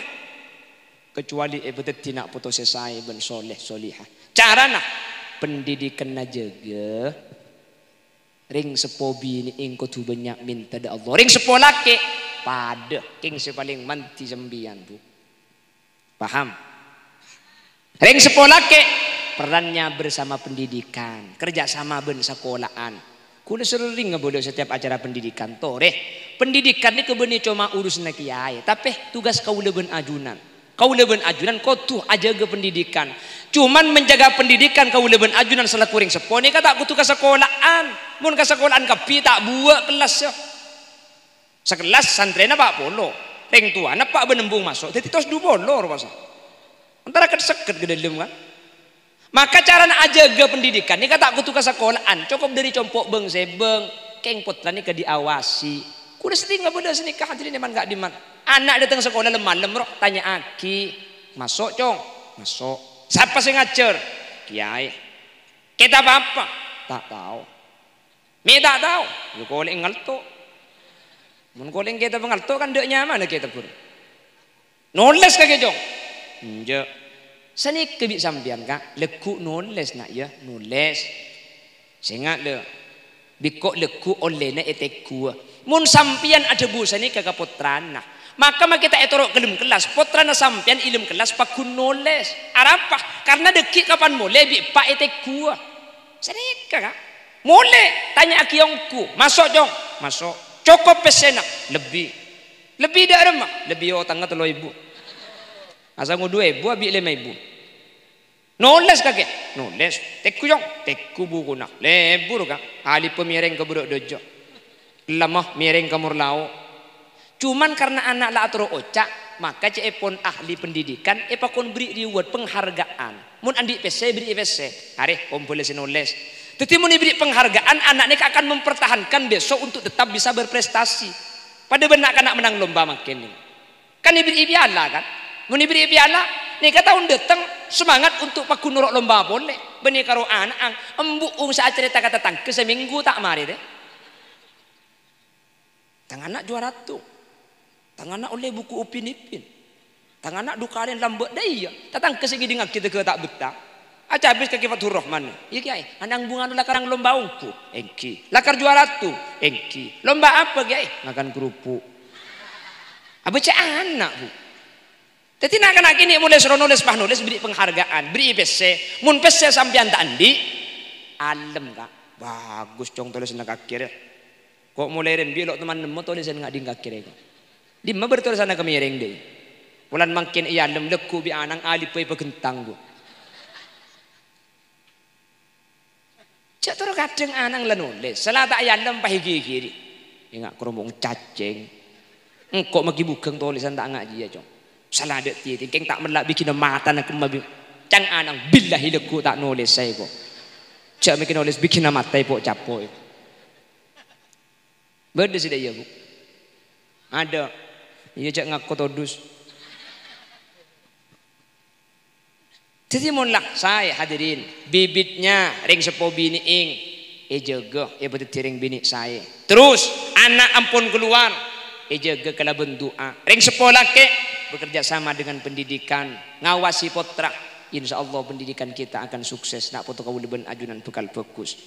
kecuali èpadhâddhi na' poto sè saè bân soleh solihah. Carana, pendidikanna jâgâ. Rèng seppo binè' kodhu bânnya' mènta dâ' Allah. Rèng seppo lakè' padâ, kèng sè palèng mandhi sampèyan, Bu. Paham? Rèng seppo lakè', perannya bersama pendidikan, kerja sama bân sakola'an. Kaulâ serrèng ngabâlâ setiap acara pendidikan, torè. Pendidikan nèka bânnè coma urusanna kèyaè, tapè tugas kaulâ bân ajunan. Kaulâ bân ajunan kodhu ajâgâ pendidikan. Cuman menjaga pendidikan kaulâ bân ajunan selaku rèng seppo nèka ta' kodhu ka sakola'an. Mon ka sakola'an kabbhi ta' buwâ' kellassa. Sakellas santrèna pa' polo, rèng towana pa' bân embung maso', dhâddhi tos du polo rowa sa. Entara ket-seket ka dâlem, kan? Maka carana ajâgâ pendidikan nèka ta' kodhu ka sakola'an, cokop dâri compo' bâng-sèbâng, kèng pottra nèka diawasi. Kaulâ serrèng ngabâlâ sanèka, hadirin, è man ka'dimman. Ana' dâteng sakola lem-malem, ro, tanya'aghi, "Maso', Cong?" "Maso'." "Sapa sè ngajhâr?" "Kèyaè." "Kètab apa?" "Ta' tao." "Mè' ta' tao?" "Yâ kolè' ngalto'." "Mon kolè' kètab ngalto' kan dâ' nyamana kètab buru." "Nolès kakè, Cong?" "Enjâ'." "Sanèka bi' sampèyan, Ka', lagghu' nolès, na', yâ, nolès. Sènga', lè, bi' ko' lagghu' ollèna ètegghuwâ." Mon sampèyan adhâbu sanèka ka pottrana, maka makè ta' ètoro' ka lem kellas, pottrana sampèyan è lem kellas pagghun nolès. Arapa? Karna dâggi' kapan molè bi' eppa' ètegghuwâ. Sanèka, Ka'. Molè, tanya'aghi ongghu. "Maso', Cong?" "Maso'." "Cokop pèssèna?" "Lebbi." "Lebbi dâ' remma?" "Lebbi otangnga tello èbu." "Asal ngodhu èbu, abi' lèma èbu." "Nolès kakè?" "Nolès." "Tegghu, Cong?" Tegghu bukuna. Lebur, Ka'. Alippâ mèrèng ka bârâ' dâjâ. Lamma mèrèng ka morlao. Cuman karna ana' la atoro' oca', maka cè'èpon ahli pendidikan èpakon bherri' reward, penghargaan. Mon andi' pèssè, èbherri'i pèssè. Arè, kombhâlâ sè nolès. Dhâddhi, mon èbherri' penghargaan, ana' nèka akan mempertahankan besok untuk tetap bisa berprestasi. Padâ bân na'-kana' menang lomba mangkèn. Kan èbherri'i piala, kan? Mon èbherri'i piala, nèka taon dâteng semangat untuk pagghun noro' lomba polè. Bânnè karo ana'na, embu'na sè acarèta ka tatangghâ, samènggu ta' marè, tè. Tang ana' juwara tong. Tang ana' ollè buku Upin Ipin. Tang ana' du kalèn lambâ' dâ' iyâ. Tatangghâ sè ngèdingngaghi tèghâ ta' bettha. Acabis ka Kè Fathur Rahman. "Iyâ, Kèyaè, ana' bungana lakar nang lomba ongghu?" "Èngghi." "Lakar juwara tong?" "Èngghi." "Lomba apa, Kèyaè?" "Ngakan kerupuk." Abâca ana', Bu. Dhâddhi, na'-kana' kènè' molè soro nolès, pas nolès bherri' penghargaan, bherri'i pèssè. Mon pèssè sampèyan ta' andi', alem, Ka'. "Bagus, Cong, tolèsanna kakè rè. Ko' molè rèmbi' lo' temman nemmo tolèsan nga'ding kakè rè, ko'." Dimma bâr tolèsanna ka mèrèng, dâi? Polana mangkèn èalem lagghu' bi' ana'na, alippâ èpaghentang, Bu. Jhâ' toro' kadhâng ana'na la nolès. Sala ta' èalem, pas èghighiri. Enga' keromong cacèng. Engko' maghi bhughâng tolèsan ta' nga' jiyâ, Cong. Sala dâ' tiyâ, kèng ta' mella' bighinna matana kemma bi-, cang ana'na, "Billahi lagghu' ta' nolès saè, ko'. Jhâ' maghi nolès bighinna mata èpo'-capo'è." Bâdâ sè dâ' iyâ, Bu? Adâ'. Iyâ, jhâ' ngako todus. Dhâddhi, mon la saè, hadirin, bibitnya rèng seppo binè'èng èjâgâ, èpadhâddhi rèng binè' saè. Terros, ana' ampon kalowar, èjâgâ kalabân du'a. Rèng seppo lakè' bekerja sama dengan pendidikan, ngawasi pottra. Insyaallah, pendidikan kita akan sukses. Na' poto kaulâ bân ajunan bhâkal bhâghus.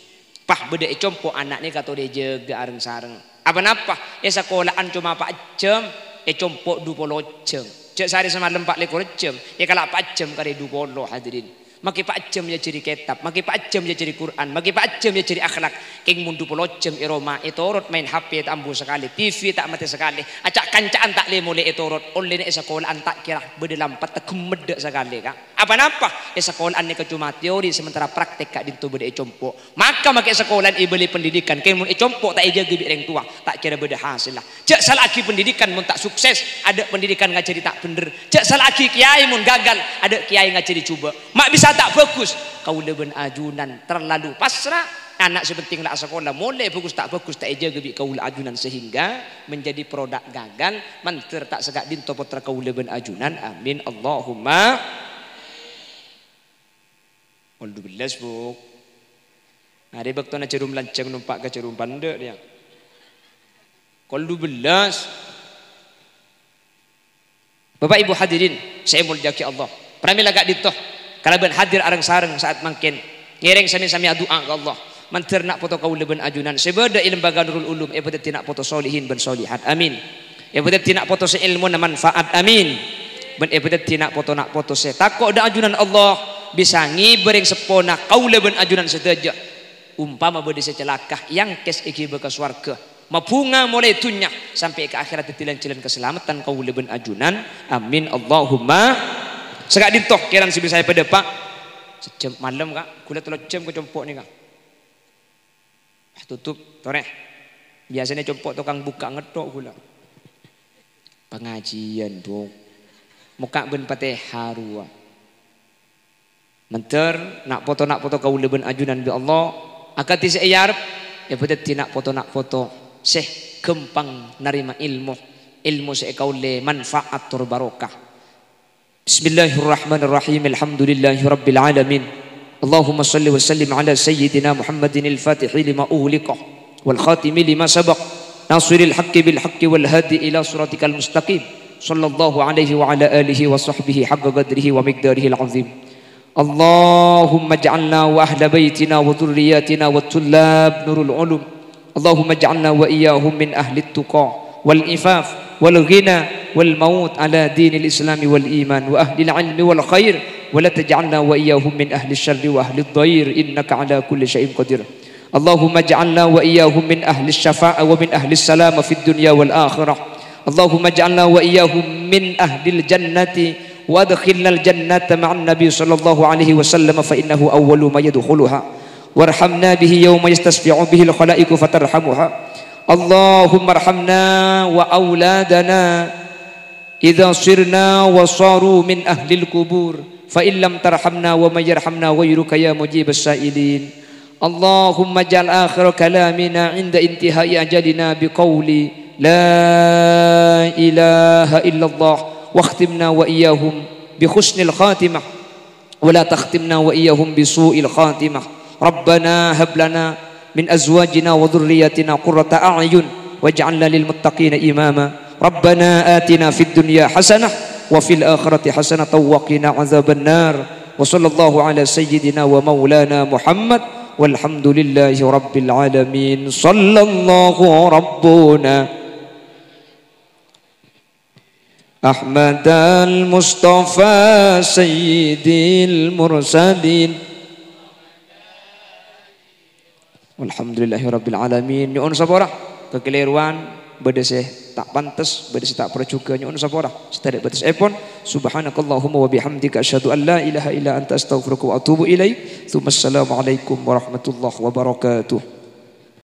Pas bâdâ è compo', ana' nèka torè èjâgâ areng-sareng. Apa-napa, è sakola'an coma pa' jhâm, è compo' du polo jhâm. Jhâ' saarè samalem pa' lèkor jhâm, è kala' pa' jhâm karè du polo, hadirin. Makè pa' jhâm èajhâri kètab, makè pa' jhâm èajhâri Qur'an, makè pa' jhâm èajhâri akhlak. Kèng mon du polo jhâm è roma, ètorot maèn H P ta' ambu sakalè, T V ta' matè sakalè, aca'-kanca'an ta' lè-molè ètorot, ollèna è sakola'an ta' kèra bâdâ lampadhâ ghemmeddhâ sakalè, Ka'. Apa-napa, è sakola'an nèka coma teori, sementara praktek ka'dinto bâdâ è compo'. Maka makè sakola'an èbâli pendidikan, kèng mon è compo' ta' èjâgâ bi' rèng towa, ta' kèra bâdâ hasèlla. Jhâ' sala'aghi pendidikan mon ta' sukses, adâ' pendidikan ngajhâri ta' bhendher. Jhâ' sala'aghi kèyaè mon gagal, adâ' kèyaè ngajhâri jhubâ'. Ma' bisa ta' bhâghus, kaulâ bân ajunan terlalu pasrah. Ana' sè penting la asakola, molè bhâghus ta' bhâghus ta' èjâgâ bi' kaulâ ajunan sehingga menjadi produk gagal, mandhâr ta' saka'dinto pottra kaulâ bân ajunan. Amin, Allahumma. Kol dubellâs, Bu. Arè bâktona jhârum lanjhâng nompa' ka jhârum pandhâ', yâ. Kol dubellâs. Bapak Ibu hadirin sè èmoljâ'aghi Allah. Pramèla ka'dinto, kalabân hadir areng-sareng sa'at mangkèn, ngèrèng samè-samè adu'a ka Allah. Mandhâr na' poto kaulâ bân ajunan sè bâdâ è Lembaga Nurul Ulum èpadhâddhi na' poto solihin bân solihat. Amin. Èpadhâddhi na' poto sè èlmona manfaat. Amin. Bân èpadhâddhi na' poto-na' poto sè tako' dâ' ajunan Allah, bisa ngibâ rèng seppona kaulâ bân ajunan sadhâjâ. Umpama bâdâ sè calaka, èangkès èghibâ ka sowarghâ. Mabhunga molaè dhunnya sampè' ka akhèrat dhâddhi lan-jhâlân kasalameddhân kaulâ bân ajunan. Amin, Allahumma. Saka'dinto kèran sè bisa èpadâpa'. Sajjhâm malem, Ka'. Ghulâ tello jhâm ka compo' nèka. Ah, tutup, torè. Biyasana compo' tokang bukka' ngettok ghulâ. Pangajiyân, Bu. Mokka' bân Fatihah rowa. Mandhâr, na' poto-na' poto kaulâ bân ajunan bi' Allah, akadhi sè èarep, èpadhâddhi na' poto-na' poto sè ghâmpang narèma èlmo, èlmo sè èkaollè manfaat tor barokah. Bismillahirrahmanirrahim. Alhamdulillahirabbil alamin. Allahumma shalli wa sallim ala sayyidina Muhammadin al-fatihi lima ughliqa wal khatimi lima sabaq, nasiril haqqi bil haqqi wal hadi ila siratikal mustaqim. Sallallahu alaihi wa ala alihi wa sahbihi haqqa qadrihi wa miqdarihil azim. Allahumma ij'alna wa ahla baitina wa dzurriyyatina wa thullab Nurul Ulum. Allahumma ij'alna wa iyyahum min ahlit tuqa wal ifaf wal ghina wal maut ala dinil islami wal iman wa ahlil ilmi wal khair, wa la taj'alna wa iyyahum min ahli syarri wa ahli dhair, innaka ala kulli syai'in qadir. Allahumma ij'alna wa iyyahum min ahli syafa'ah wa min ahli salama fid dunya wal akhirah. Allahumma ij'alna wa iyyahum min ahlil jannati wa adkhilnal jannata ma'an nabi sallallahu alaihi wasallam fa innahu awwalu ma yadkhuluha. Warhamna bihi yawma yastasfi'u bihil khalaiqu fatarhamuha. Allahumma arhamna wa auladana idza sirna wa saru min ahlil qubur, fa in lam tarhamna wa man yarhamna ghairuka ya mujibas sa'ilin. Allahumma ij'al akhira kalamina 'inda intihai ajalina biqauli la ilaha illallah, wakhtimna wa iyyahum bi husnil khatimah. ولا تختمنا وإياهم بسوء الخاتمة. ربنا هب لنا من أزواجنا وذرياتنا قرة أعين واجعلنا للمتقين إماما. ربنا آتنا في الدنيا حسنة وفي الآخرة حسنة وقنا عذاب النار. وصلى الله على سيدنا ومولانا محمد والحمد لله رب العالمين. صلى الله ربنا أحمد المصطفى سيد المرسلين. Walhamdulillahirabbil alamin. Nyo'on sapora kakalèrowan, bâdâ sè ta' pantes, bâdâ sè ta' parjhughâ, nyo'on sapora sè tadâ' bâtessèpon. Subhanakallahumma wa bihamdika, asyhadu an la ilaha illa anta, astaghfiruka wa atubu ilaik. Tsumma assalamualaikum warahmatullahi wabarakatuh.